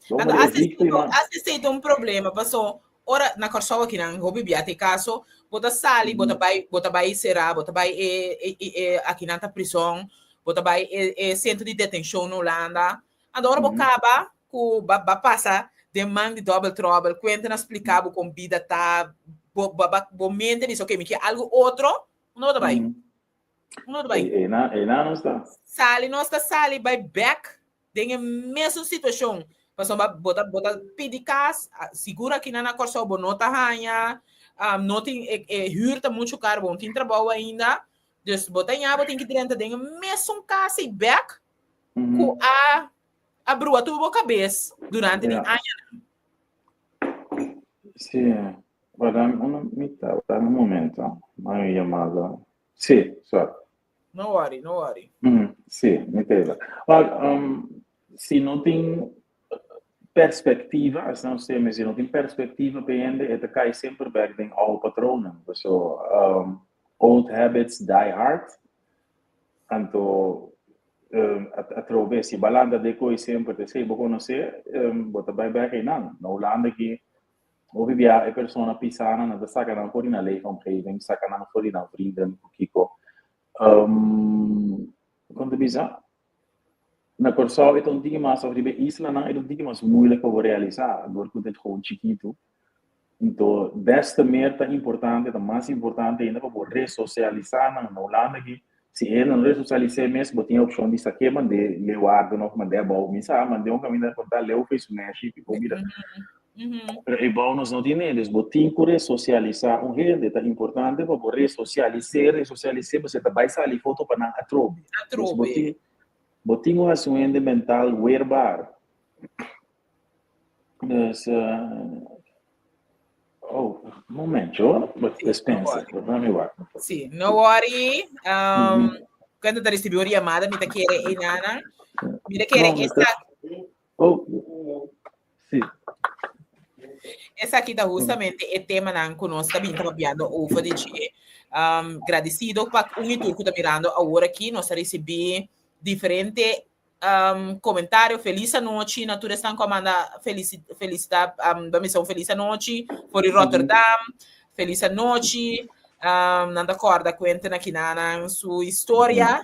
Bo Anto manda e asta víktima. asta esei ta un problema paso ora na Kòrsou akinan hopi bia ta e kaso bo ta sali bo ta bai bo ta bai será bo ta bai e e e akinan ta prison bo ta bai e e sentro di detenshon na Hulanda anto ora bo kaba ku ba ba pasa den man di double trouble, kuenta na splika bo kon bida ta, bo ba ba bo mente bisa okay mi ke algu otro, unda bo ta bai? Unda bo ta bai? Ei na ei na nos ta. Sali nos ta sali bai bek den e mesun situashon, pasobra bo ta bo ta pidi kas, sigur akinan na Kòrsou bo no ta haña, no tin e e hür ta muchu kar, bo no tin trabou ainda, dus bo ta ña bo tin ki drenta den e mesun kas ei bek ku a a brua tur bo kabes durante di añanan. Sí, guarda un mitad, guarda un momento. Hay una llamada. Sí, sorry. No worry, no worry. Sí, mi te Well, si no tin perspectiva, as nou sê, si no tin perspectiva pe hende, e ta kai semper bek den oude patronen. So, old habits die hard. Anto atrobe si ba lanta de koe semper te esei bo konosé, bo ta bai bek einan. Na Hulanda aki Hopi bia e persona pisá nan, nan ta saka nan for di nan leefomgeving, saka nan for di nan vrienden ku kiko. Kon ta bisa? Na Kòrsou e ta un tiki mas, òf riba e islanan e ta un tiki mas moeilijk pa bo realisá, dor ku ta gewoon chikitu. Anto des te meer ta importante, ta mas importante ainda pa bo resosialisá nan. Na Hulanda aki, si e no resosialis'é mes, bo tin e opshon di sak'é mand'é Leeuwarden òf mand'é abou. Mi sa, mand'é un kaminda ku ta leu fesu nèshi, piko bira. Pero e bou nos no tin e, dus bo tin ku resosialisá un hende. Ta importante pa bo resosialis'é, resosialis'é, pasobra ta bai sali foto pa nan atrobe. Dus bo tin, bo tin ku hasi un hende mental weerbaar. Dus, oh, un momentje hoor. Dispensa, laat me wachten. Sí, no worry. Cuando te recibió una llamada, mi te quiere inana. Mi te quiere No, esa. Oh, sí. Esaki ta justamente e temanan ku nos ta bin ta papiando over di dje. Gradisido pa un i tur ku ta mirando awor aki. Nos a risibí diferente comentario. Feliz anochi na tur esnan ku a manda felicita, ba misa un feliz anochi for di Rotterdam. Feliz anochi. Nan ta kòrda kuenta na kinanan su historia,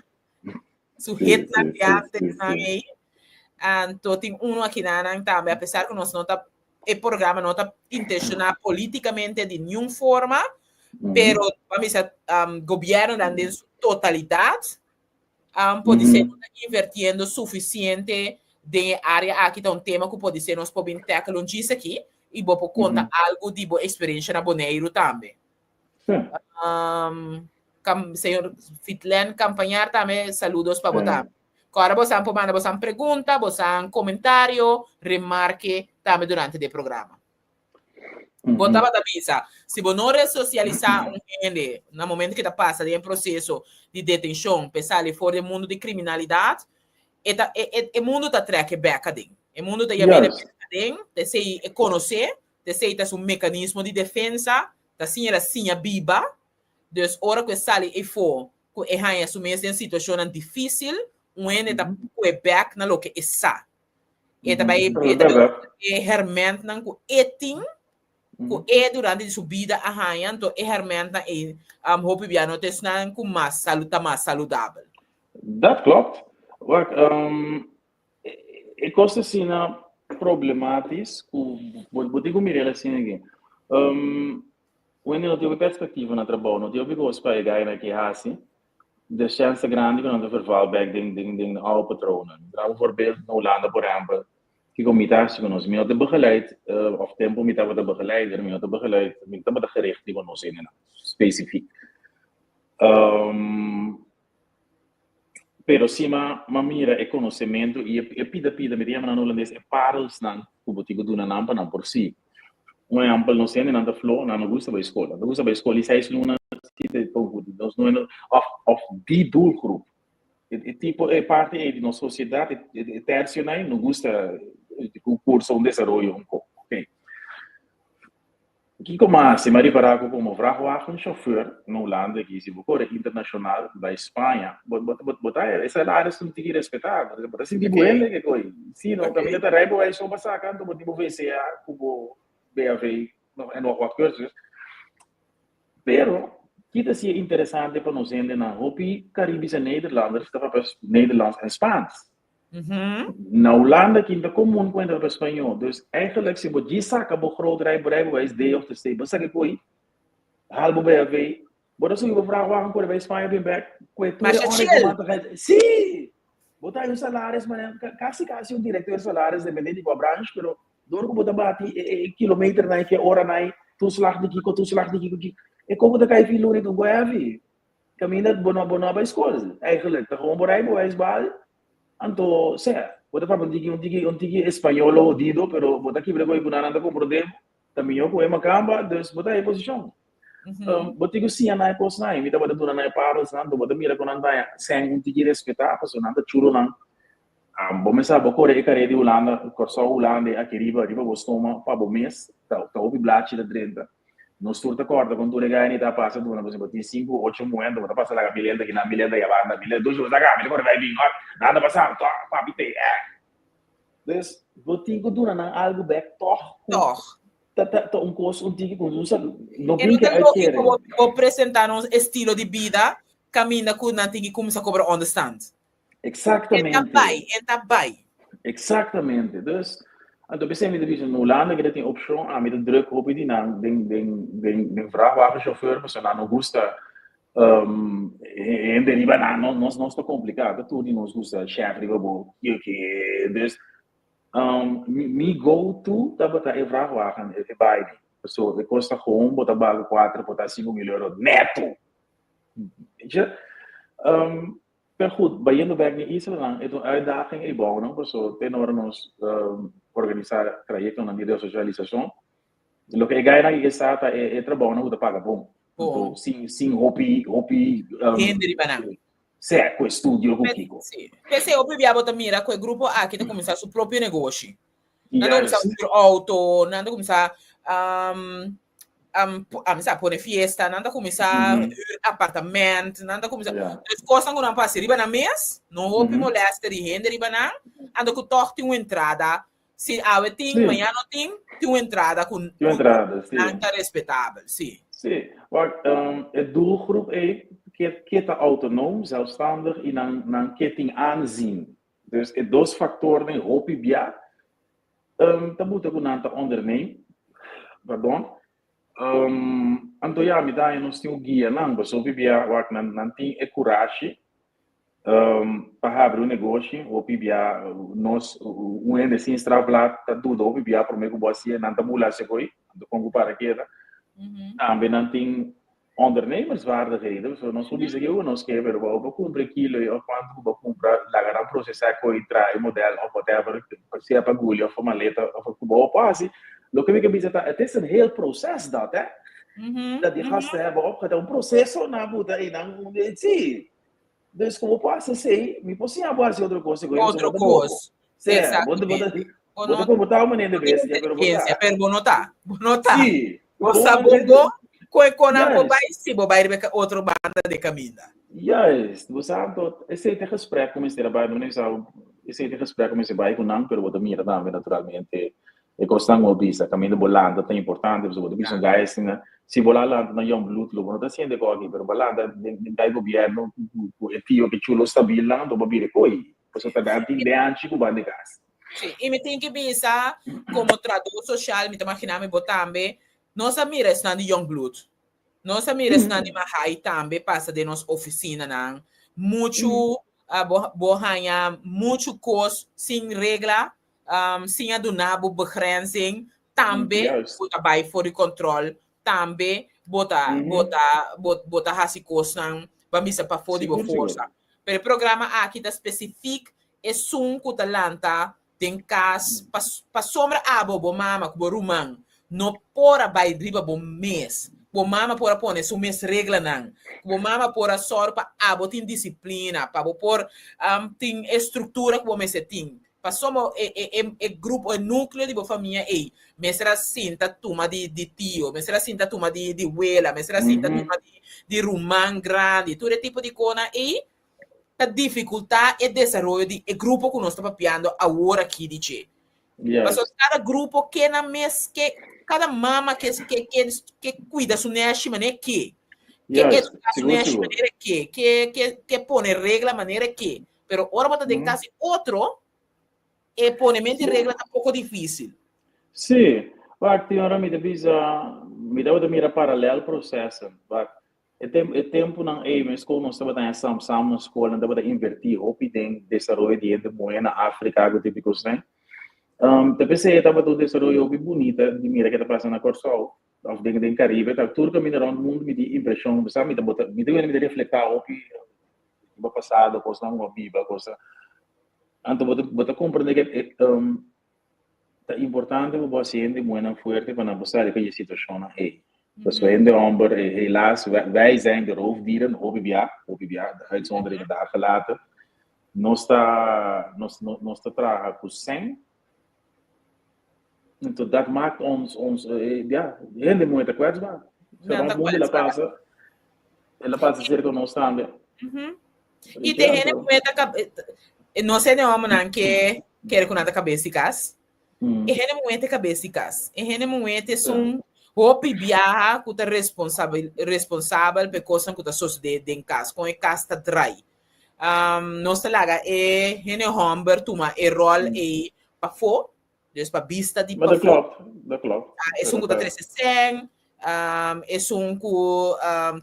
su hitnan di antes nan ei. Anto tin uno akinanan tambe, a pesar ku nos no ta, e programa no ta intenshoná polítikamente di niun forma, pero ba misa gobiernonan den su totalidat podisé no ta invertiendo sufisiente den e área aki. Ta un tema ku podisé nos por bin tackle un djis aki i bo por konta algu di bo eksperensha na Boneiru tambe. Señor Fitlen Campañar tambe, saludos pa bo tambe. Kòrda bosan por manda bosan pregunta, bosan komentario, remarke tambe durante di e programa. Bo tabata bisa, si bo no resosialisá un hende na momento ke ta pasa den e proseso di detenshon pa e sali for di e mundu di kriminalidat, e ta e e e mundu ta trèk e bèk aden. E mundu ta yam'é bèk aden, ta esei e konosé, ta esei ta su mekanismo di defensa, ta siña el a siña biba. Dus ora ku e sali efó ku e haña su mes den situashonnan difísil, un hende ta kue bèk na loke e sa. E ta bai e ta bai e hèrmèntnan ku e tin, ku e durante di su bida a haña, anto e hèrmèntnan ei hopi bia no ta esnan ku mas salu ta mas saludabel. Dat klopt. Wak, e kos ta asina problematis ku bo tin ku mira el asina aki. Wende no tin hopi perspektiva na trabou, no tin hopi kos pa e gainan aki hasi. De chance ta grandi ku nan ta verval bek den den den oude patronen. Dra un voorbeeld na Hulanda por ehempel, kiko mi ta hasi ku nos? Mi no ta begeleid, of tempu mi tabata begeleider, mi no ta begeleid, mi no tabata gericht riba nos hendenan spesifiek. Pero si m'a m'a mira e konosementu i e pida pida, mi ta yama nan na hulandes e parelsnan ku bo tin ku duna nan pa nan por sigui. Un ehèmpel, nos hendenan ta flo, nan no gusta bai skol. Nan ta gusta bai skol i seis luna si ta nos no òf òf di doelgroep. E tipo e parti ei di nos sosiedat, e tersionan ei no gusta ku kursa un desaroyo un kos. Oké. Kiko mas? Si mi a ripará ku komo vrachtwagenchauffeur na Hulanda aki, si bo kore internashonal bai Spaña, bo bo bo ta e salaris ta tiki respetá, bo ta sinti bo hende ke koi. Si no, kaminda ta rijbewijs so bo saka, anto bo tin bo VCA ku bo BHV en nog wat cursus. Pero, ki ta siña interesante pa nos hendenan? Hopi Caribische Nederlanders ta papia Nederlands en Spaans. Na Hulanda kin ta komun ku hende papia spañó. Dus eigenlijk si bo djis saka bo groot rijbewijs D of C, bo saka koi, haal bo BHV, bo ta subi bo vrachtwagen kore bai Spaña bin bek, kue tur e onregelmatigheid. Sí! Bo ta hay un salaris manera kasi kasi un directeur salaris depende di kua branch, pero dor ku bo ta bati e kilometernan e ke oranan, toeslag di kiko, toeslag di kiko, e komo ta kai fin luna i tur bo heavy. Kaminda bo no bo no a bai skol eigenlijk, ta gewoon bo rijbewijs baal, anto sea, bo ta papia un tiki un tiki un tiki español hodido, pero bo ta kibra koe ku nan nan ta komprondé bo, ta mihó ku e makamba, dus bo ta e posishon. Bo tin ku siña nan e kosnan, i mi tabata duna nan e parelsnan, anto bo ta mira ku nan ta sèn un tiki respetá, pasobra nan ta churonan. Bo mes sa, bo kore e kare di Hulanda, Kòrsou, Hulanda i aki riba, riba bo stoma pa bo mes, ta hopi blachi ta drenta. Nos tur ta kòrda kon tur e gani ta pasa duna, pasobra bo tin sinku, ocho muhé, anto bo ta pasa laga milenta kinan, milenta yabanda, milenta dushi, bo sa ka, mi ta kore bai bin, ot, nada pasa, tò, papi te, eh. Dus, bo tin ku duna nan algu bèk tòg ku Tòg. Ta ta ta un kos un tiki ku nos no E bin no ke ta lógiko uitkering. bo bo presentá nos estilo di bida kaminda ku nan tin ki kuminsá kobra onderstand. E ta bai, Exactamente. e ta bai. Exactamente. Dus, anto p'esei mi ta bisa, na Hulanda keda tin opshon, ami ta druk hopi di nan den den den den vrachtwagenchauffeur pasobra nan no gusta hende riba nan, no nos nos ta kompliká, ta tur di nos gusta chef riba bo, ke ke, dus Mi mi go to tabata e vrachtwagen, e baile. Paso e kos ta gewoon bo ta baga kuater por ta 5000 euro neto. Weet je? Um, pero goed, bayendo bek na islanan, e ta un uitdaging ei bou nan, paso te ora nos um, organisa trayectonan di resocialisacion, loke e gainan aki ke sa ta e, e trabounan ku ta paga bon. Bon. Anto, sin, sin hopi, hopi, um, Hende riba nan. Sea ku estudio ku kiko. Sí. P'esei hopi bia bo ta mira ku e grupo aki ta kuminsá su propio negoshi. Nan ta kuminsá huur outo, nan ta kuminsá um, um, a sa pone fiesta, nan ta kuminsá huur apartament, nan ta kuminsá. Dus kosnan ku nan por hasi riba nan mes, no hopi molèster di hende riba nan, anto ku tòg tin un entrada. Si awe tin, mañana no tin, tin un entrada ku Tin un entrada, sí. nan ta respetabel, sí. Sí, wak, e doelgroep ei ke ke ta autonoom, zelfstandig i nan nan ke tin aanzien. Dus e dos factornan hopi bia ta buta ku nan ta onderneem, pardon. Anto ya mi ta haña nos tin un guia nan, pasobra hopi bia wak nan nan tin e kurashi Pa habri un negoshi, hopi bia nos un hende sin strafblad ta duda hopi bia prome ku bo hasié, nan ta bula hasi koi, anto kon ku para keda. Tambe nan tin ondernemersvaardigheden, so nos por bisa ke nos ke, pero bo por kumpra e kilo ei òf kuantu ku bo kumpra, laga nan prosesá koi, traha e modèl òf whatever, sea pa guli òf pa maleta òf ku bo por hasi. Loke mi ke bisa ta, het is een heel proces dat hè, dat die gasten hebben opgedaan, un proseso nan a buta einan, si. Dus como por haci esey, mi por siña bo haci otro cos cu Otro cos. Sí, bo ta bo ta bo ta comporta un manera de bestia, pero bo ta. Pero bo no ta. Bo no ta. Sí. Bo sa bo bo cu e conan bo bay, si bo bay riba otro banda de caminda. Juist. Bo sa anto, esey ta e gesprek cu mester a bay, no sa esey ta e gesprek cu mester bay cu nan, pero bo ta mira tambe naturalmente E kosnan ku bo bisa, kaminda bo lanta ta importante, pasobra bo ta bisa un gai asina, si bo la lanta na Jongbloed lo bo no ta siente kos aki, pero bo lanta den den kai gobièrnu ku e tio ku e chulo stabilnan, anto bo bira e koi, pasobra ta tin deanchi ku ban di kas. Sí, i mi tin ki bisa, komo trahadó sosial, mi ta maginá mi bo tambe, nos a mira esnan di Jongbloed, Nos a mira esnan di Mahai tambe pasa den nos oficinanan. Muchu, bo, bo haña muchu kos sin regla, sin a duna bo begrenzing, tambe bo ta bai for di control, tambe bo ta, bo ta, bo, bo ta hasi kosnan, ban bisa pafó di bo forsa. Pero e programa aki ta specifiek esun ku ta lanta den kas pasobra abo bo mama ku bo ruman no por a bai riba bo mes. Bo mama por a pone su mes reglanan. Ku bo mama por a sòru pa abo tin disiplina, pa bo por tin e struktura ku bo mester tin. Pasobra e e e grupo, e núkleo di bo famia ei mester a sinta tuma di di tio, mester a sinta tuma di di wela, mester a sinta tuma di di ruman grandi. Tur e tipo di konan ei ta dificulta e desaroyo di e grupo cu nos ta papiando awor aki di dje. Pasobra cada grupo ke nan mes ke cada mama ke ke ke ke cuida su neshi manera ke. Ke educa su neshi manera ke. Ke ke ke pone regla manera ke. Pero ora bo ta den cas di otro e ponemento di regla ta poco dificil. Sí, wak tin ora mi ta bisa mi tabata mira paralel processen. Wak E tem e tempunan ei mes ku nos tabata haña sam sam na skol, nan tabata invertí hopi den desaroyo di hende muhé na Afrika ku tipo kosnan. Ta p'esei e tabata un desaroyo hopi bunita di mira ke ta pasa na Kòrsou òf den den Karibe. Ta tur kaminda rònt mundu mi tin impreshon, bo sa mi ta bota mi ta wende mi ta reflektá hopi riba pasado, kosnan ku a biba, kosnan. Anto bo ta bo ta komprendé ke e Ta importante pa bo hasi hende muhénan fuerte pa nan por sali pa e situashonnan ei. Pasobra hende hòmber, helaas, wij zijn de roofdieren, hopi bia, hopi bia, de uitzonderingen daar gelaten. Nos ta, nos, nos ta traha ku sèn. Enton dat maakt ons, ons, ja, hende muhé ta kwetsbaar. Nan ta Rond mundu el a kwetsbaar. pasa, el a pasa serka nos tambe. I te hende muhé ta, nos hende hòmbernan ke kere ku nan ta kabes di kas. E hende muhé ta e kabes di kas. E hende muhé ta esun hopi biaha ku ta responsabel responsabel pa e kosnan ku ta sosodé den kas, kon e kas ta drai. Nos ta laga e hende hòmber tuma e ròl ei pafó, dus pa bista di Maar dat pafó. klopt, dat klopt. Esun ku ta trese sèn, esun ku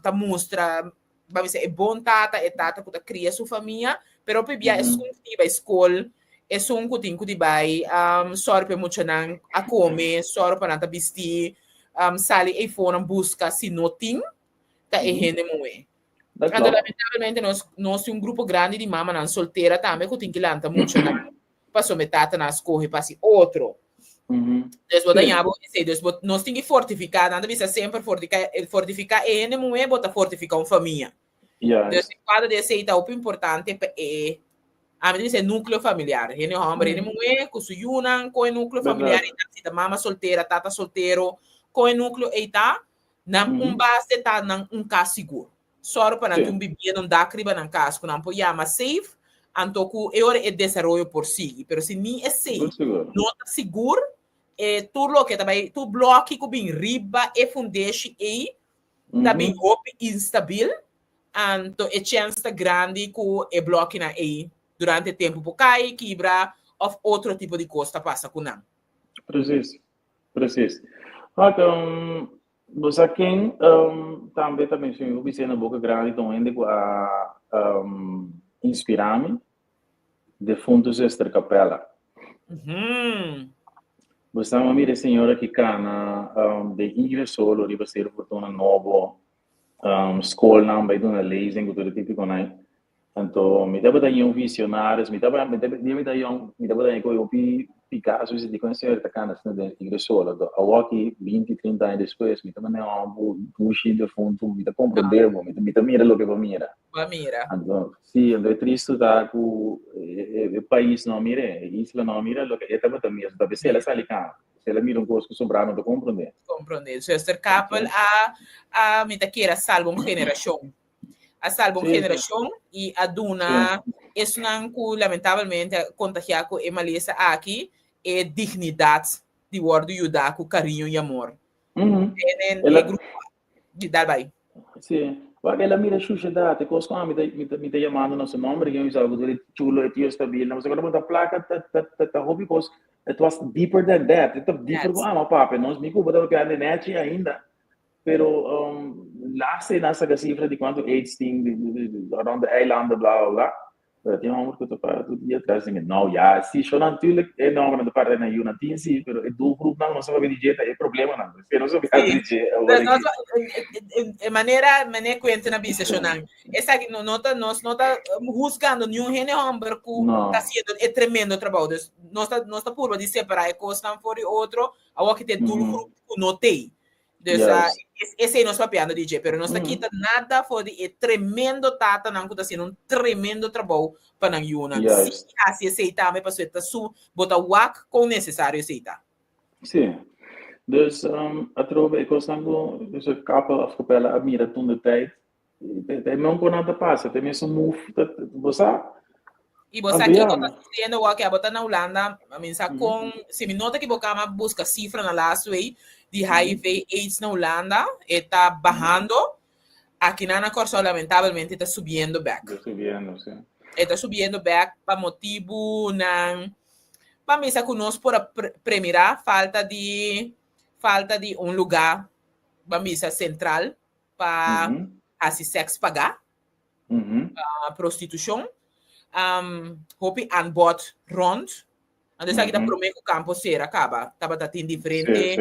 ta mustra, ban bisa, e bon tata, e tata ku ta kria su famia, pero hopi bia esun ku tin bai skol, esun ku tin ku di bai sòru pa e muchanan a kome, sòru pa nan ta bistí, sali eifonan buska si no tin, ta e hende muhé. Dat Anto klopt. lamentablemente nos nos tin un grupo grandi di mamanan soltera tambe ku tin ki lanta muchanan pasobra e tatanan a skohe pa hasi otro. Dus bo ta ña bo esei. Dus bo nos tin ki fortifiká, nan ta bisa semper fortiká fortifiká e hende muhé bo ta fortifiká un famia. Dus den kuadro di esei ta hopi importante pa e ami ta bisa e núkleo familiar, hende hòmber, hende muhé ku su yunan, kon e núkleo familiar ei ta, si ta mama soltera, tata soltero, kon e núkleo ei ta, Nan un base ta nan un kas sigur. Sòru pa nan tin un bibienda, un dak riba nan kas ku nan por yama safe, anto ku e ora e desaroyo por sigui. Pero si ni esei no ta sigur, e tur loke ta bai, tur blòki ku bin riba e fundeshi ei ta bin hopi instabil, anto e chèns ta grandi ku e blòkinan ei durante tempu por kai, kibra òf otro tipo di kos ta pasa ku nan. Presis. Precies. Wak, um, bo sa ken um, tambe ta menciono bisé na boca grandi ta un hende ku a um, inspirá mi, defunto Zuster Capella. Bo sa mi a mira e señora ki kana um, den igre solo riba Seru Fortuna nobo, um, skolnan bai duna lezing ku tur e típiconan. Anto mi tabata un visionaris, mi tabata, mi tabata, dia mi ta yong, mi tabata un koe hopi Picasso, mi sinti kon e señor ta kanda asina den iglesia solo. Anto awor aki, binti, trinta aña despues, mi ta manda e hòmber dushi defuntu, mi ta komprondé bo, mi ta, mi ta mira loke bo a mira. Bo a mira. Anto, si, anto e tristu ta ku e, e pais no a mir'é, e isla no a mira loke e tabata mira. Ta p'esei el a sali kaba, p'esei el a mira un kos ku sobrá no ta komprondé. Komprondé. Zuster Kapel a, a, mi ta kere a salba un generashon. A salba un generashon i a duna esnan ku lamentabelmente a kontagiá ku e malesa aki e dignidat di wòrdu yudá ku kariño i amor. Den e grupo di dal bai. Sí. Wak el a mira shushedat, e kos ku ami ta mi ta mi ta yamando na su nòmber, i mi sa ku tur e chulo, e tio stabil, nan pasobra bo ta plaka ta ta ta ta hopi kos, it was deeper than that, e ta deeper ku ami a papia, nos mi ku bo ta papia nechi ainda. Pero um, laatste nan saka cifra di cuanto AIDS tin rond de eilanden, bla bla bla. Pero tin homber ku ta para tur dia atrás den nou ja, si sho natuurlijk e nomber nan ta para na yu nan tin si, pero e doelgroep nan no sa papia di dje ta e problema nan. Pero no sa papia di dje awor Pero aki. E manera manera cuenta na bisa sho nan. Esaki no no ta nos no ta huzgando niun hende homber ku No. ta haciendo e tremendo trabou. Dus nos ta nos ta purba di separa e kosnan for di otro. Awor ki ta e doelgroep ku no tei. Dus uh, esei nos papiando di dje, pero nos ta kita nada for di e tremendo tatanan ku ta haciendo un tremendo trabou pa nan yunan. Sí, hasi esei tambe pasobra ta su, bo ta wak kon necesario esei ta. Sí. Dus um, atrobe e kosnan ku dus e kapel of kapela a mira toen de tijd Te non kon nan ta pasa, te mesun move, bo sa. I bo sa kiko ta sucediendo awor ke abo ta na Hulanda, mi sa kon, si mi no ta ekiboká, mi a buska sifra na last week di HIV AIDS na Hulanda, e ta bahando, akinan na Kòrsou lamentabelmente ta subiendo bèk. Ta subiendo, si. E ta subiendo bèk pa motibunan, pa mi sa ku nos por a premirá falta di, falta di un lugá, ban bisa sentral, pa hasi sèks pagá, prostitushon, hopi aanbod rònt. Anto esaki ta promé ku Kampo Sera kaba. Tabata tin diferente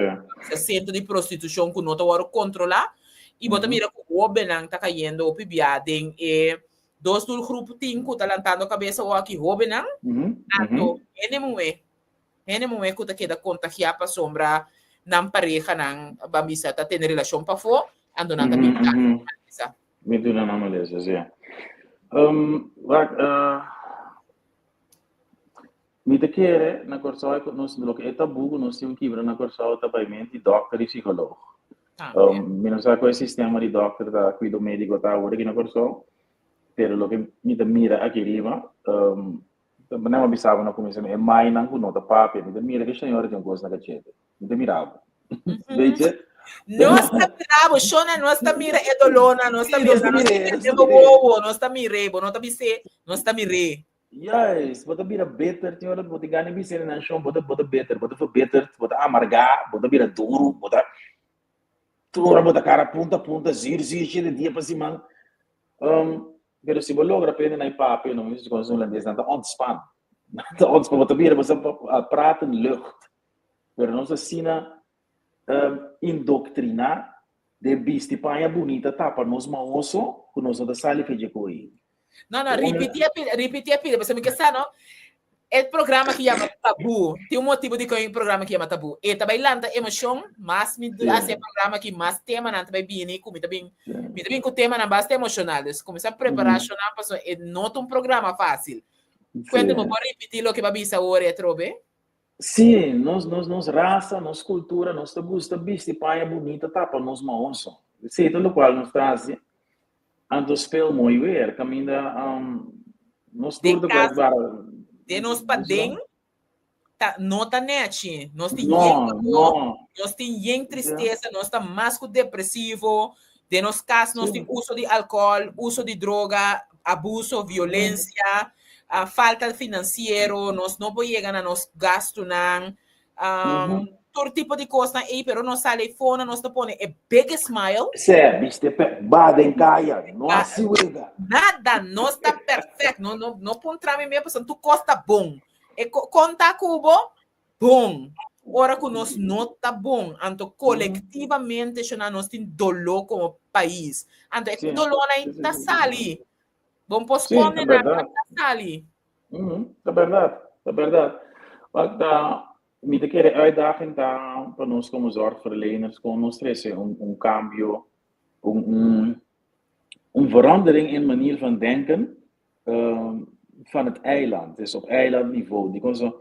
sentro di prostitushon ku no ta wòrdu kontrolá i bo ta mira ku hóbennan ta kayendo hopi bia den e dos doelgroep tin ku ta lantando kabesa awor aki hóbennan anto hende muhé. Hende muhé ku ta keda kontagiá pasobra nan parehanan, ban bisa, ta tene relashon pafó, anto nan ta bin kas ku malesa. Bin duna nan malesa, sí. Wak, mi ta kere na Kòrsou ku nos, loke e tabú ku nos tin un kibra na Kòrsou ta bai mente di dòkter i psikòlog. Mi no sa ku e sistema di dòkter ta, kuido médiko ta awor aki na Kòrsou, pero loke mi ta mira aki riba. Nan a bisa bo na kuminsamentu, e mainan ku no ta papia, mi ta mira ku e señora tin un kos na kachete. Mi ta mira bo. Weet je? Nos ta mira bo, Shona, nos ta mira e dolónan, nos ta mira, nos ta mira bo wowo, nos ta mir'é, bo no ta bis'é, nos ta mir'é. Juist, bo ta bira bitter, tin ora bo tin gana di bis'é nan shon, bo ta bo ta bitter, bo ta verbitterd, bo ta amargá, bo ta bira duru, bo ta tur ora bo ta kara punta punta, zuur zuur, shete dia pa siman. Pero si bo logra prende na e papia, no mi konos hulandes, nan ta ontspan. Nan ta ontspan, bo ta bira bo sa praat in lucht. Pero nos asina indoctrina den bisti paña bunita tapa nos maoso ku nos no ta sali fe dje koe. No, no, ripiti e pida, ripiti e pida, pasobra mi ke sa no. E programa ki yama Tabú, tin un motibu dikon e programa ki yama Tabú. E ta bai lanta emoshon, mas mi hasi e programa aki, mas temanan ta bai bini ku mi ta bin, mi ta bin ku temanan basta emoshonal. Dus kuminsá prepará shonnan pasobra e no ta un programa fásil. Kuenta mi, bo por ripití loke bo a bisa awor e atrobe? Sí, nos, nos, nos rasa, nos kultura, nos ta gusta bisti paña bunita tapa nos maoso. Esei ta lokual nos ta hasi. Anto speel mooi weer, kaminda nos tur ta kos bara. Den nos paden ta no ta nechi. Nos tin yen dolor, nos tin yen tristesa, nos ta mas ku depresivo. Den nos kas nos tin uso di alkohòl, uso di droga, abuso, violensia, falta finansiero, nos no por yega na nos gastunan. Tur tipo di kosnan ei, pero nos sali fona, nos ta pone e biggest smile. Sè, biste pe, ba den kaya, no hasi wega. Nada, nos ta perfect, no, no, no puntra mi me, pasobra tur kos ta bon. E konta ku bo, bon. Ora ku nos no ta bon, anto kolektivamente shona nos tin doló komo pais. Anto e dolónan ei ta sali. Bon por skonde nada, ta sali. Ta bèrdat, ta bèrdat. Wak ta, mi ta kere uitdaging ta pa nos komo zorgverleners kon nos trese un un kambio, un un un verandering in manier van denken van het eiland, dus op eilandniveau. Dikon so,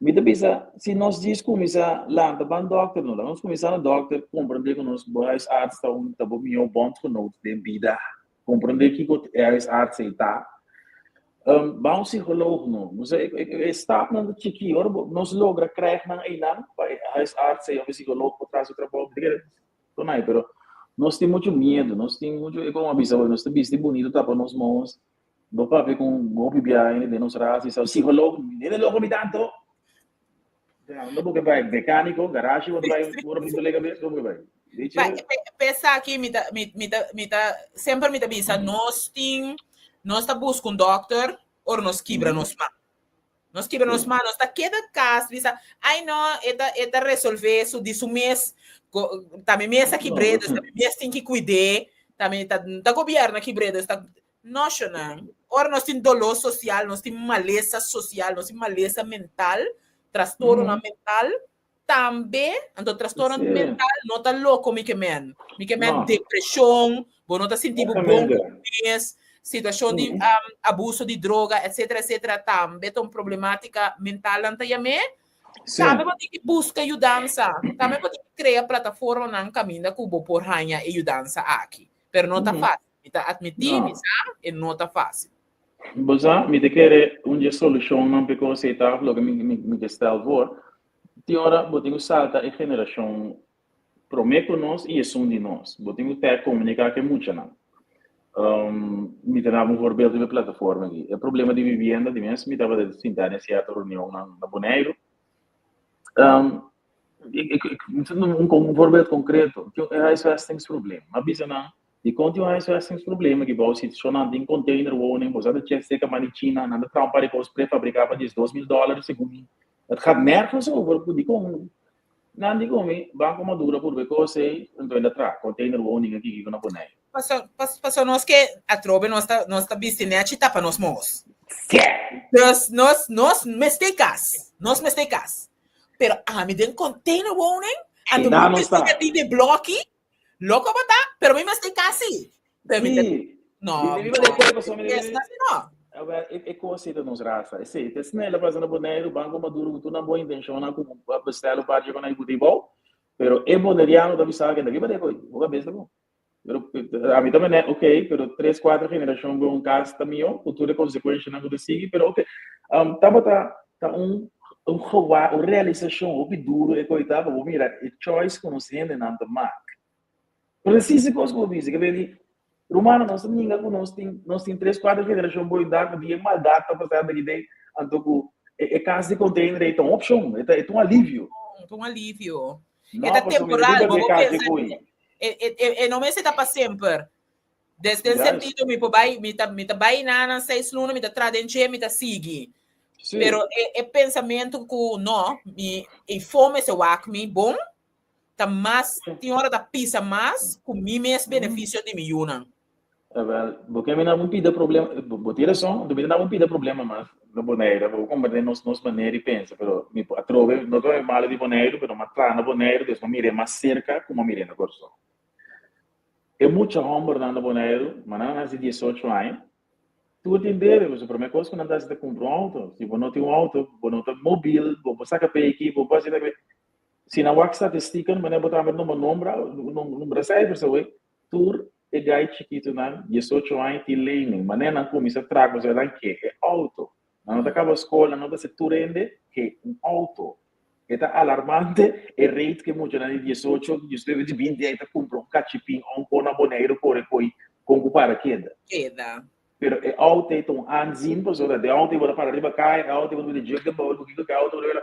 mi ta bisa si nos djis kuminsá lanta ban dòkter no, laga nos kuminsá na dòkter komprendé ku nos bo huisarts ta un ta bo mihó bondgenoot den bida. Comprende kiko e huisarts ei ta. Ba un psicoloog no. Nos e, e, e stapnan ta chikí. Ora bo, nos logra krijg nan einan, pa e huisarts ei of e psicoloog por traha su trabou. Tonai, pero nos tin mucho miedo, nos tin mucho, e como a bisa hoy, nos ta bisti bonito tapa nos mons. Bo papia con hopi biaha den nos ras y sa psicoloog, nene loco mi tanto. No bo ke bai mecánico, garage bo bai, ora bo lega bes, bo ke bai. Pesa aki mi ta mi mi ta mi ta semper mi ta bisa nos tin nos ta busca un dokter ora nos kibra nos man. Nos kibra nos man, nos ta keda kas bisa ai no e ta e ta resolve su di su mes ta mi mes a kibr'é dus ta mi mes tin ki kuid'é ta mi ta ta gobierno a kibr'é dus ta No shonan. Ora nos tin doló sosial, nos tin malesa sosial, nos tin malesa mental, trastornonan mental, tambe, anto trastorno mental no ta loko mi ke men. Mi ke men depreshon, bo no ta sinti bo bon ku bo mes, situashon di abuso di droga, etsetera, etsetera, tambe ta un problematika mental nan ta yam'é. Tambe bo tin ki buska yudansa, tambe bo tin ki krea plataformanan kaminda ku bo por haña e yudansa aki. Pero no ta fásil. Mi ta admití, mi sa, e no ta fásil. Bo sa, mi ta kere un dje solushonnan p'e kos ei ta, loke mi mi ke stel voor, tin ora bo tin ku salta e generashon promé ku nos i esun di nos. Bo tin ku tèk komuniká ku e muchanan. Mi ta daba un voorbeeld riba e plataforma aki. E problema di vivienda di mes mi tabata sinta den sierto reunionnan na Boneiru. Un voorbeeld konkreto, tin un huisvestingsprobleem. Mi a bisa nan, Dikon tin un huisvestingsprobleem aki bou si so nan tin containerwoning, bo sa ta chek seka man di China, nan ta traha un par di kos prefabriká pa 12.000 dòler segun mi. Het gaat nergens over ku dikon nan di ku mi Banco Maduro purba e kos ei, anto el a traha containerwoning aki kiko na Boneiru. Paso, paso nos ke atrobe nos ta nos ta bisti nechi tapa nos mos. Dus nos nos mester kas, nos mester kas. Pero ami den containerwoning, anto mi mester tin den bloki. Loko bo ta, pero mi mester kasi. Pero mi Sí. No, Mi viva de cuerpo, so mi es nasi no. Awel, e, e kos ta nos rasa. E sei, te snel pasa na Boneiru, Banco Maduro, ku tur nan bon intenshonnan ku bestel un par dje ku nan bou, pero e boneriano ta bisa ke ta viva de koi, bo kabes ta bon. Pero ami ta mene, ok, pero tres, cuatro generacion bo un cas ta mihó, cu tur e consecuencianan cu ta sigui, pero ok. Tabata ta un un gewa, un realisacion hopi duro e koita pa bo mira e choice cu nos hendenan ta mak. Precies e cos cu bo bisa, ke beni, Rumannan, nos ta ninga cu nos tin nos tin tres, cuatro generacion bo yuda cu di e maldad ta pasando aki den, anto cu e e cas di container ei ta un opcion, e ta e ta un alivio. Ta un alivio. E No, ta pasobra mi temporal, riba bo di e por cas di pensa koe. e e e e no mester ta pa semper. Desde el Juist. sentido mi por bai, mi ta mi ta bai na nan seis luna, mi ta traha den dje, mi ta sigui. Sí. Pero e e pensamentu ku no, mi e fome se wak mi bon, ta mas, tin ora ta pisa mas ku mi mes benefisio di mi yunan. Wel, bo ke mi na un pida problema, bo tin rason, mi na un pida problema mas na Boneiru, bo komprende nos nos manera di pensa, pero mi por atrobe, no ta malo di Boneiru, pero mi a traha na Boneiru, dus mi a mir'é mas serka ku mi a mir'é na Kòrsou. E mucha hòmbernan na Boneiru, ma nan a hasi diesocho aña, tur tin debe, pasobra promé kos ku nan ta hasi ta kumpra un outo. Si bo no tin un outo, bo no ta mobil, bo por saka peki, bo por hasi Si nan wak statistieken, manera bo tambe nombra nombra, nombra cijfers awey, tur e gai chikitonan, diesocho aña, tin lening. Manera nan cuminsa traha cu nan ke e auto. Nan no ta caba school, nan no ta haci tur hende ke un auto. E ta alarmante e rate cu e muchanan di diesocho, diesnuebe, di binti aña ta cumpra un cachipin o un con na Boneiru core coy con cu para keda. Keda. Pero e auto ei ta un aanzien pasobra den auto ei bo ta para riba caya, e auto ei bo ta mete jug den baul, bo kiko cu e auto bo ta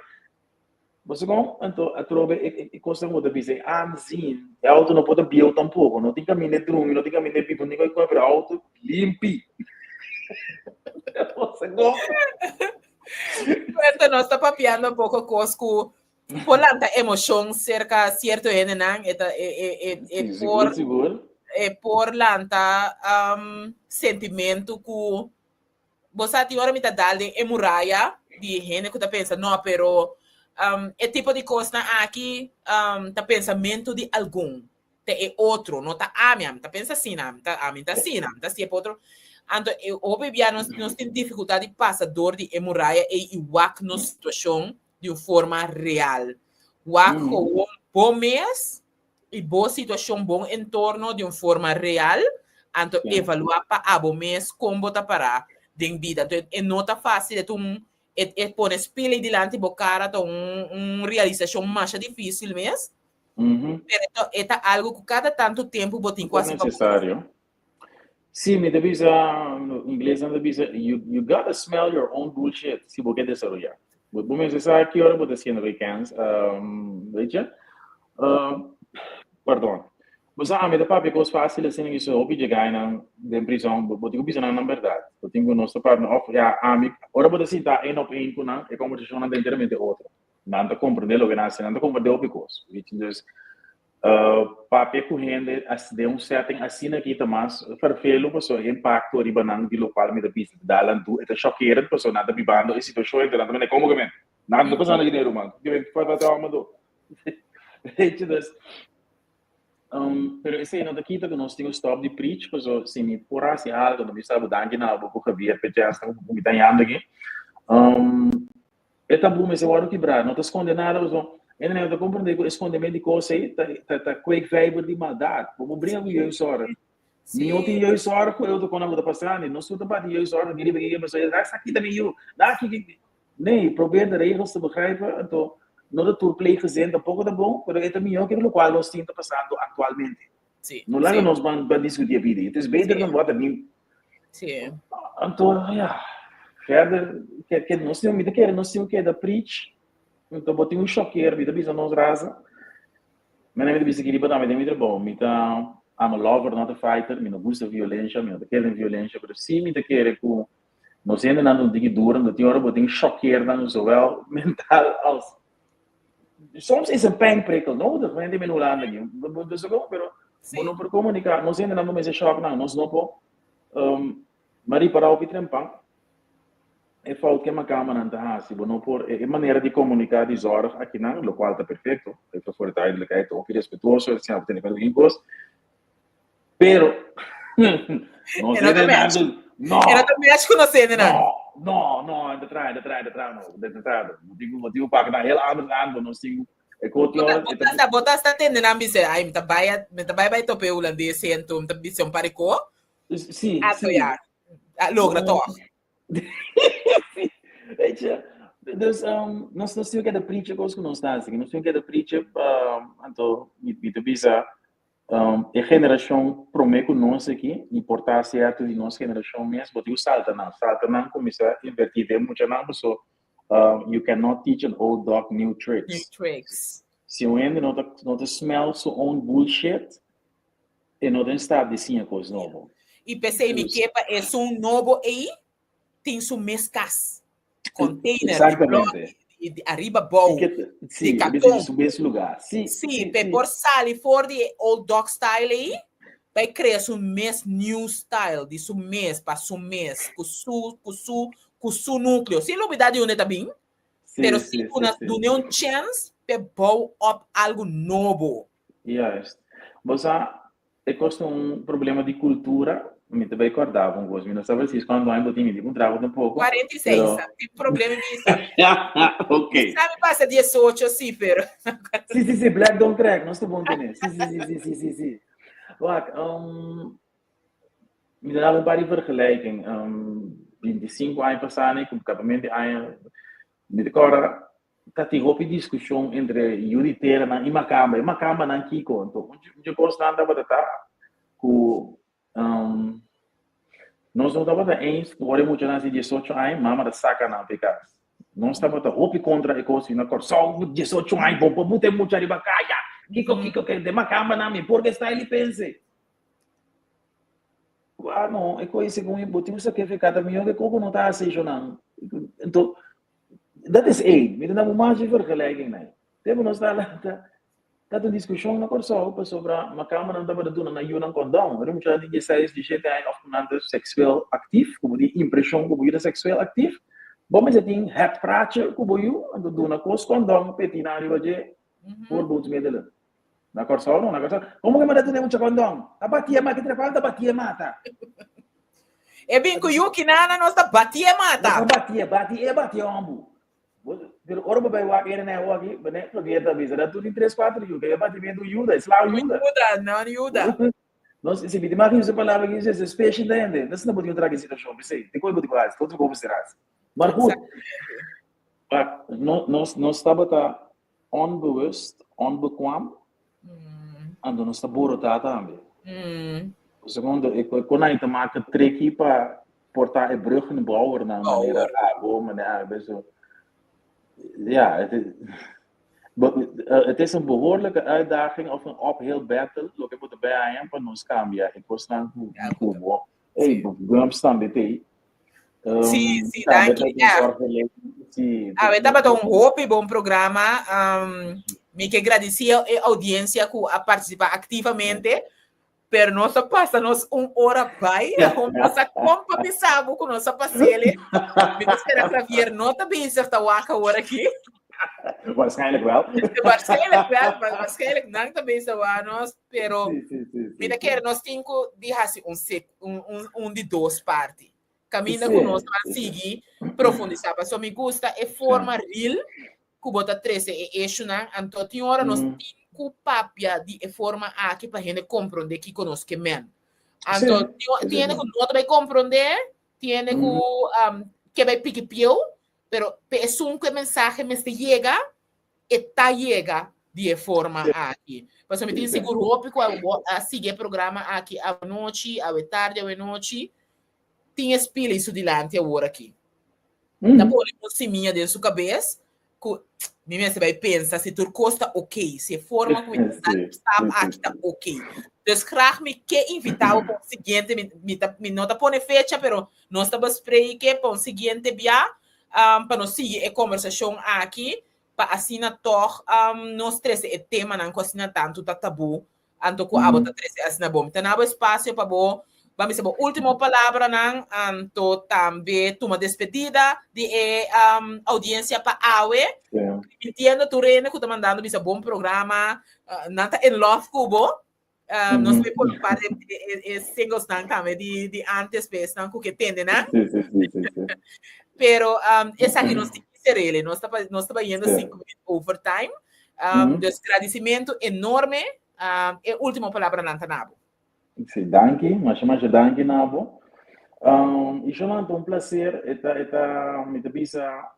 Bo sa kon? Anto atrobe e e kosnan ku bo ta bisa e aanzien, e outo no por ta bieu tampoko, no tin kaminda e drumi, no tin kaminda e biba, no tin kaminda e kome, pero e outo limpi. Bo sa kon? Puerto nos ta papiando poko kos ku por lanta emoshon serka sierto hendenan, e ta e e e e Sí, por sigur, sigur. e por lanta sentimentu ku Bo sa tin ora mi ta dal den e muraya di hende ku ta pensa no, pero e tipo di kosnan aki ta pensamentu di algun, ta e otro, no ta ami, ami ta pensa asina, ami ta ami ta asina, ami ta si e otro. Anto e hopi bia nos nos tin difikultat di pasa dor di e muraya ei i wak nos situashon di un forma real. Wak gewoon bo mes i bo situashon, bon entorno di un forma real, anto evaluá pa abo mes kon bo ta pará den bida. Anto e no ta fásil, e ta un e e pone spil ei dilanti bo kara ta un un realisashon masha difísil mes, pero e ta e ta algu ku kada tantu tempu bo tin ku hasi pa bo. Nesesario. Sí, mi ta bisa, inglesnan ta bisa, you you gotta smell your own bullshit si bo ke desaroyá. Bo bo mester sa ki ora bo ta siendo bay kens, weet je. Pardon. Bo sa ami ta papia kos fácil asina ki so hopi dje gainan den prison, bo bo tin ku bisa nan nan bèrdat. Bo tin ku nos ta papia òf ya ami, ora bo ta sinta één op één ku nan, e kombersashonnan ta enteramente otro. Nan ta komprendé loke nan hasi, nan ta komprendé hopi kos. Weet je, dus Papia ku hende den un setting asina aki ta mas fervelo pasobra e impakto riba nan di lokual mi ta bisa ta dal nan tur e ta shòkerend pasobra nan ta bibando e situashon ei nan ta mende komo ke men nan no ta pasando aki den ruman ke men ta trauma do weet dus pero esei no ta kita ku nos tin ku stòp di preach pasobra si mi por hasi algu no mi sa bo danki na bo ku Javier p'e chèns ku mi ta yanda aki. E tabú mester wòrdu kibrá, no ta skonde nada pasobra hende no ta komprendé ku e skondement di kos ei ta ta ta kweekvijver di maldat. Bo por bringa ku jeugdzorg. Mi no tin jeugdzorg ku e otro konan ku ta pasando. Nos tur ta bati jeugdzorg aki riba aki pasobra e sa kita mi yu. Da aki. Nee, probeer de regels te begrijpen. Anto no ta tur pleeggezin tampoko ta bon, pero e ta mihó ke lokual nos tin ta pasando aktualmente. No laga nos ban ban diskutí e bida. Het is beter dan wat a bin. Anto ya, verder ke ke nos tin mi ta kere nos tin keda preach. Anto bo tin un shockeer, mi ta bisa nos raza. Mi ta bisa kiri pa tambe den mi trabou. Mi ta I'm a lover not a fighter. Mi no gusta violensha, mi no ta kere den violensha, pero si mi ta kere ku nos hendenan ta un tiki duro, anto tin ora bo tin shockeernan zowel mental als Soms is een pijnprikkel nodig, wen in Hulanda aki. Dus ook, pero bo no por comunica, nos hendenan no mester shock nan, nos no por um, maar ripará hopi trempan e fout ke makamanan ta hasi, bo no por e manera di comunica di zorg akinan, locual ta perfecto, even voor de duidelijkheid, hopi respetuoso, asina bo tene cuenta cu cos, Pero, nos E no ta hendenan match. no. E no ta match ku nos hendenan. No, no, no, e ta traha, e ta traha, e ta traha no, e ta traha. Motibu, motibu pa nan heel anders aan, bo nos tin. E koti ora Bo ta bo ta sta tende nan bisa, ai mi ta bai mi ta bai bai tope hulandes ento, mi ta bisa un par di ko. Si, Ato si. ya, a logra No. toch. Weet je, dus nos tin keda preachen kos ku nos ta hasi, nos tin keda preachen anto mi ta bisa e generashon promé ku nos aki, i por ta sierto di nos generashon mes, bo tin ku salta nan, salta nan kuminsá invertí den muchanan paso you cannot teach an old dog new tricks. New tricks. Si un hende no ta smell su own bullshit, e no den staat di siña kos nobo. I p'esei mi ke pa esun nobo ei tin su mes kas. Container, di blok, di ariba bou, di karton. Su mes lugá. Sí, sí, p'e por sali for di e old dog style ei, bai krea su mes new style, di su mes, pa su mes, ku su núkleo. Sin lubidá di unda e ta bin, pero si dun'é un chèns p'e bou op algu nobo. Juist. Bo sa, e kos ta un problema di kultura. Mi ta bai kòrda bo un kos. Mi no sa presis kuantu aña bo tin, mi tin puntra bo tampoko. 46, Pero tin problema bisa. Ok. Mi sa mi pasa 18, sí, pero Sí, black don't crack, nos ta bon kuné. Sí. Wak, mi ta daba un par di vergelijking. 25 aña pasá, ku kapamente aña, mi ta kòrda ta tin hopi diskushon entre yu di teranan i makamba. E makambanan kiko? Anto, un dje kosnan tabata ta ku nos no tabata eens ku ora e muchanan hasi 18 aña, mama ta saka nan p'e kas. Nos tabata hopi kontra e kos na Kòrsou, 18 aña bo por buta e mucha riba kaya. Kiko, kiko, ke de makambanan mi por ke style pense. Ah no, e kos segun bo tin un sakrifika ta mihó ke koko no ta hasi eshonan. Anto, dat is één. Mi ta daba un mas di vergelijking nai. Tempu nos ta lanta, ta un diskushon na Kòrsou pasobra makambanan tabata duna nan yunan kondon. Ora muchanan tin 16, 17 aña òf ku nan ta seksueel aktif, ku bo tin impreshon ku bo yu ta seksueel aktif, bo mester tin het praatje ku bo yu, anto duna kos kondon p'e tin nan riba dje voorbehoedsmiddelen. Na Kòrsou no, na Kòrsou. Komo ke manda duna e mucha kondon? Ta batié mata, ki trefal ta batié mata. E bin ku yu kinana nos ta batié mata. Nos ta batié, bati e bati hombu. Pero ora bo bai wak ere na e hoki, bo ne probeer ta bisa, da tur tin tres kuater yu, ke e batimentu yuda, e sla yuda. Yuda, no yuda. Nos, si mi tin usa palabra ki usa, speshi ta hende, nos no por tin un traki situashon, p'esei, te koe bo tin ku hasi, otro koe bo mester hasi. Maar goed, nos tabata onbewust, onbekwaam, anto nos ta borotá tambe. Segundo, e kon nan ta maka treki pa por ta e bruggenbouwernan manera abo, manera abe, so. Ja, het is een behoorlijke uitdaging of een uphill battle, loke bo ta bay haña pa nos kambia e kosnan ku bo. Hey, Gumps tambe t'ei. Sí, Tambe danki. ta tin zorgverlening. Sí. Awe tabata un hopi bon programa. Mi ke gradisí e audiencia ku a partisipá aktivamente, pero nos a pasa nos un ora bai. Nos a kompa bisa bo ku nos a pas'ele. Mi ta spera Javier no ta bezig ta wak awor aki. Waarschijnlijk wel. Waarschijnlijk wel, maar waarschijnlijk nan ta bezig wak nos, pero mi ta kere nos tin ku di hasi un di dos parti. Kaminda ku nos a sigui profundisá. Pasobra mi gusta e forma real ku bo ta trese e issuenan. Anto tin ora nos tin ku papia di e forma aki pa hende komprondé kiko nos ke men. Anto tin hende ku no ta bai komprondé, tin hende ku ke bai piki pieu, pero pa esun ku e mensahe mester yega, e ta yega di e forma aki. Pasobra mi tin sigur hopi ku a sigui e programa aki awanochi, awe tardi, awenochi, tin e spil ei su dilanti awor aki. Ta pone un simia den su kabes ku mi mester bai pensa si tur kos ta oké, si e forma ku mi ta stap aki ta oké. Dus graag mi ke invitá bo pa un siguiente, mi no ta pone fecha, pero nos ta bespreken pa un siguiente bia, pa nos sigui e kombersashon aki, pa asina tòg nos trese e temanan ku asina tantu ta tabú, anto ku abo ta trese asina bon. Mi ta na bo espasio pa bo, ban bisa bo último palabranan, anto tambe tuma despedida di e oudiensia pa awe. Entiendo tur hende ku ta mandando bisa bon programa, nan ta in love ku bo. Nos por pone un par di e singlesnan tambe di antes pa esnan ku ke tende nan. Pero esaki nos tin ki serele. Nos ta bayendo 5 minüt overtime. Dus gradisimentu enorme. E último palabranan ta na bo. Sí, danki, masha masha danki na bo. I Jolanda, un plaser. E ta, mi ta bisa,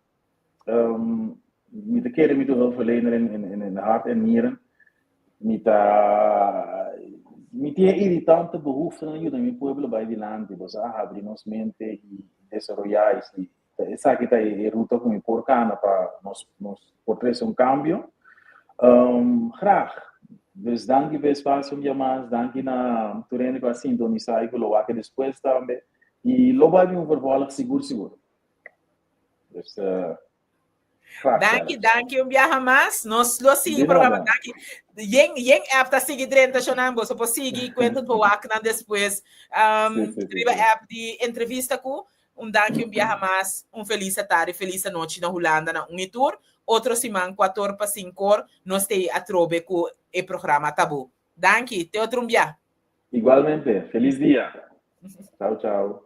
mi ta kere mi ta hulpverlener in hart en nieren. Mi tin irritante behoefte na yuda mi pueblo bai dilanti, bo sa, habri nos mente i desaroyá i esaki ta e ruta ku mi por kana pa nos por trese un kambio. Graag. Dus danki pa e espasio un dia mas, danki na tur hende ku a sintonisá i ku lo wak despues tambe. I lo bai bin un vervolg sigur sigur. Dus graag Danki, zelfs. Danki un biaha mas. Nos lo sigui Di programa. nada. Danki. Yen, yen app ta sigui drenta shonan, bo por sigui kuenta po wak nan despues. Riba app di Entrevista ku un danki un biaha mas, un felis tardi, felis anochi na Hulanda na un i tur. Otro siman 4:45 nos ta atrobe ku e programa Tabu. Danki, te otro un bia. Igualmente, felis dia. Chau, chau.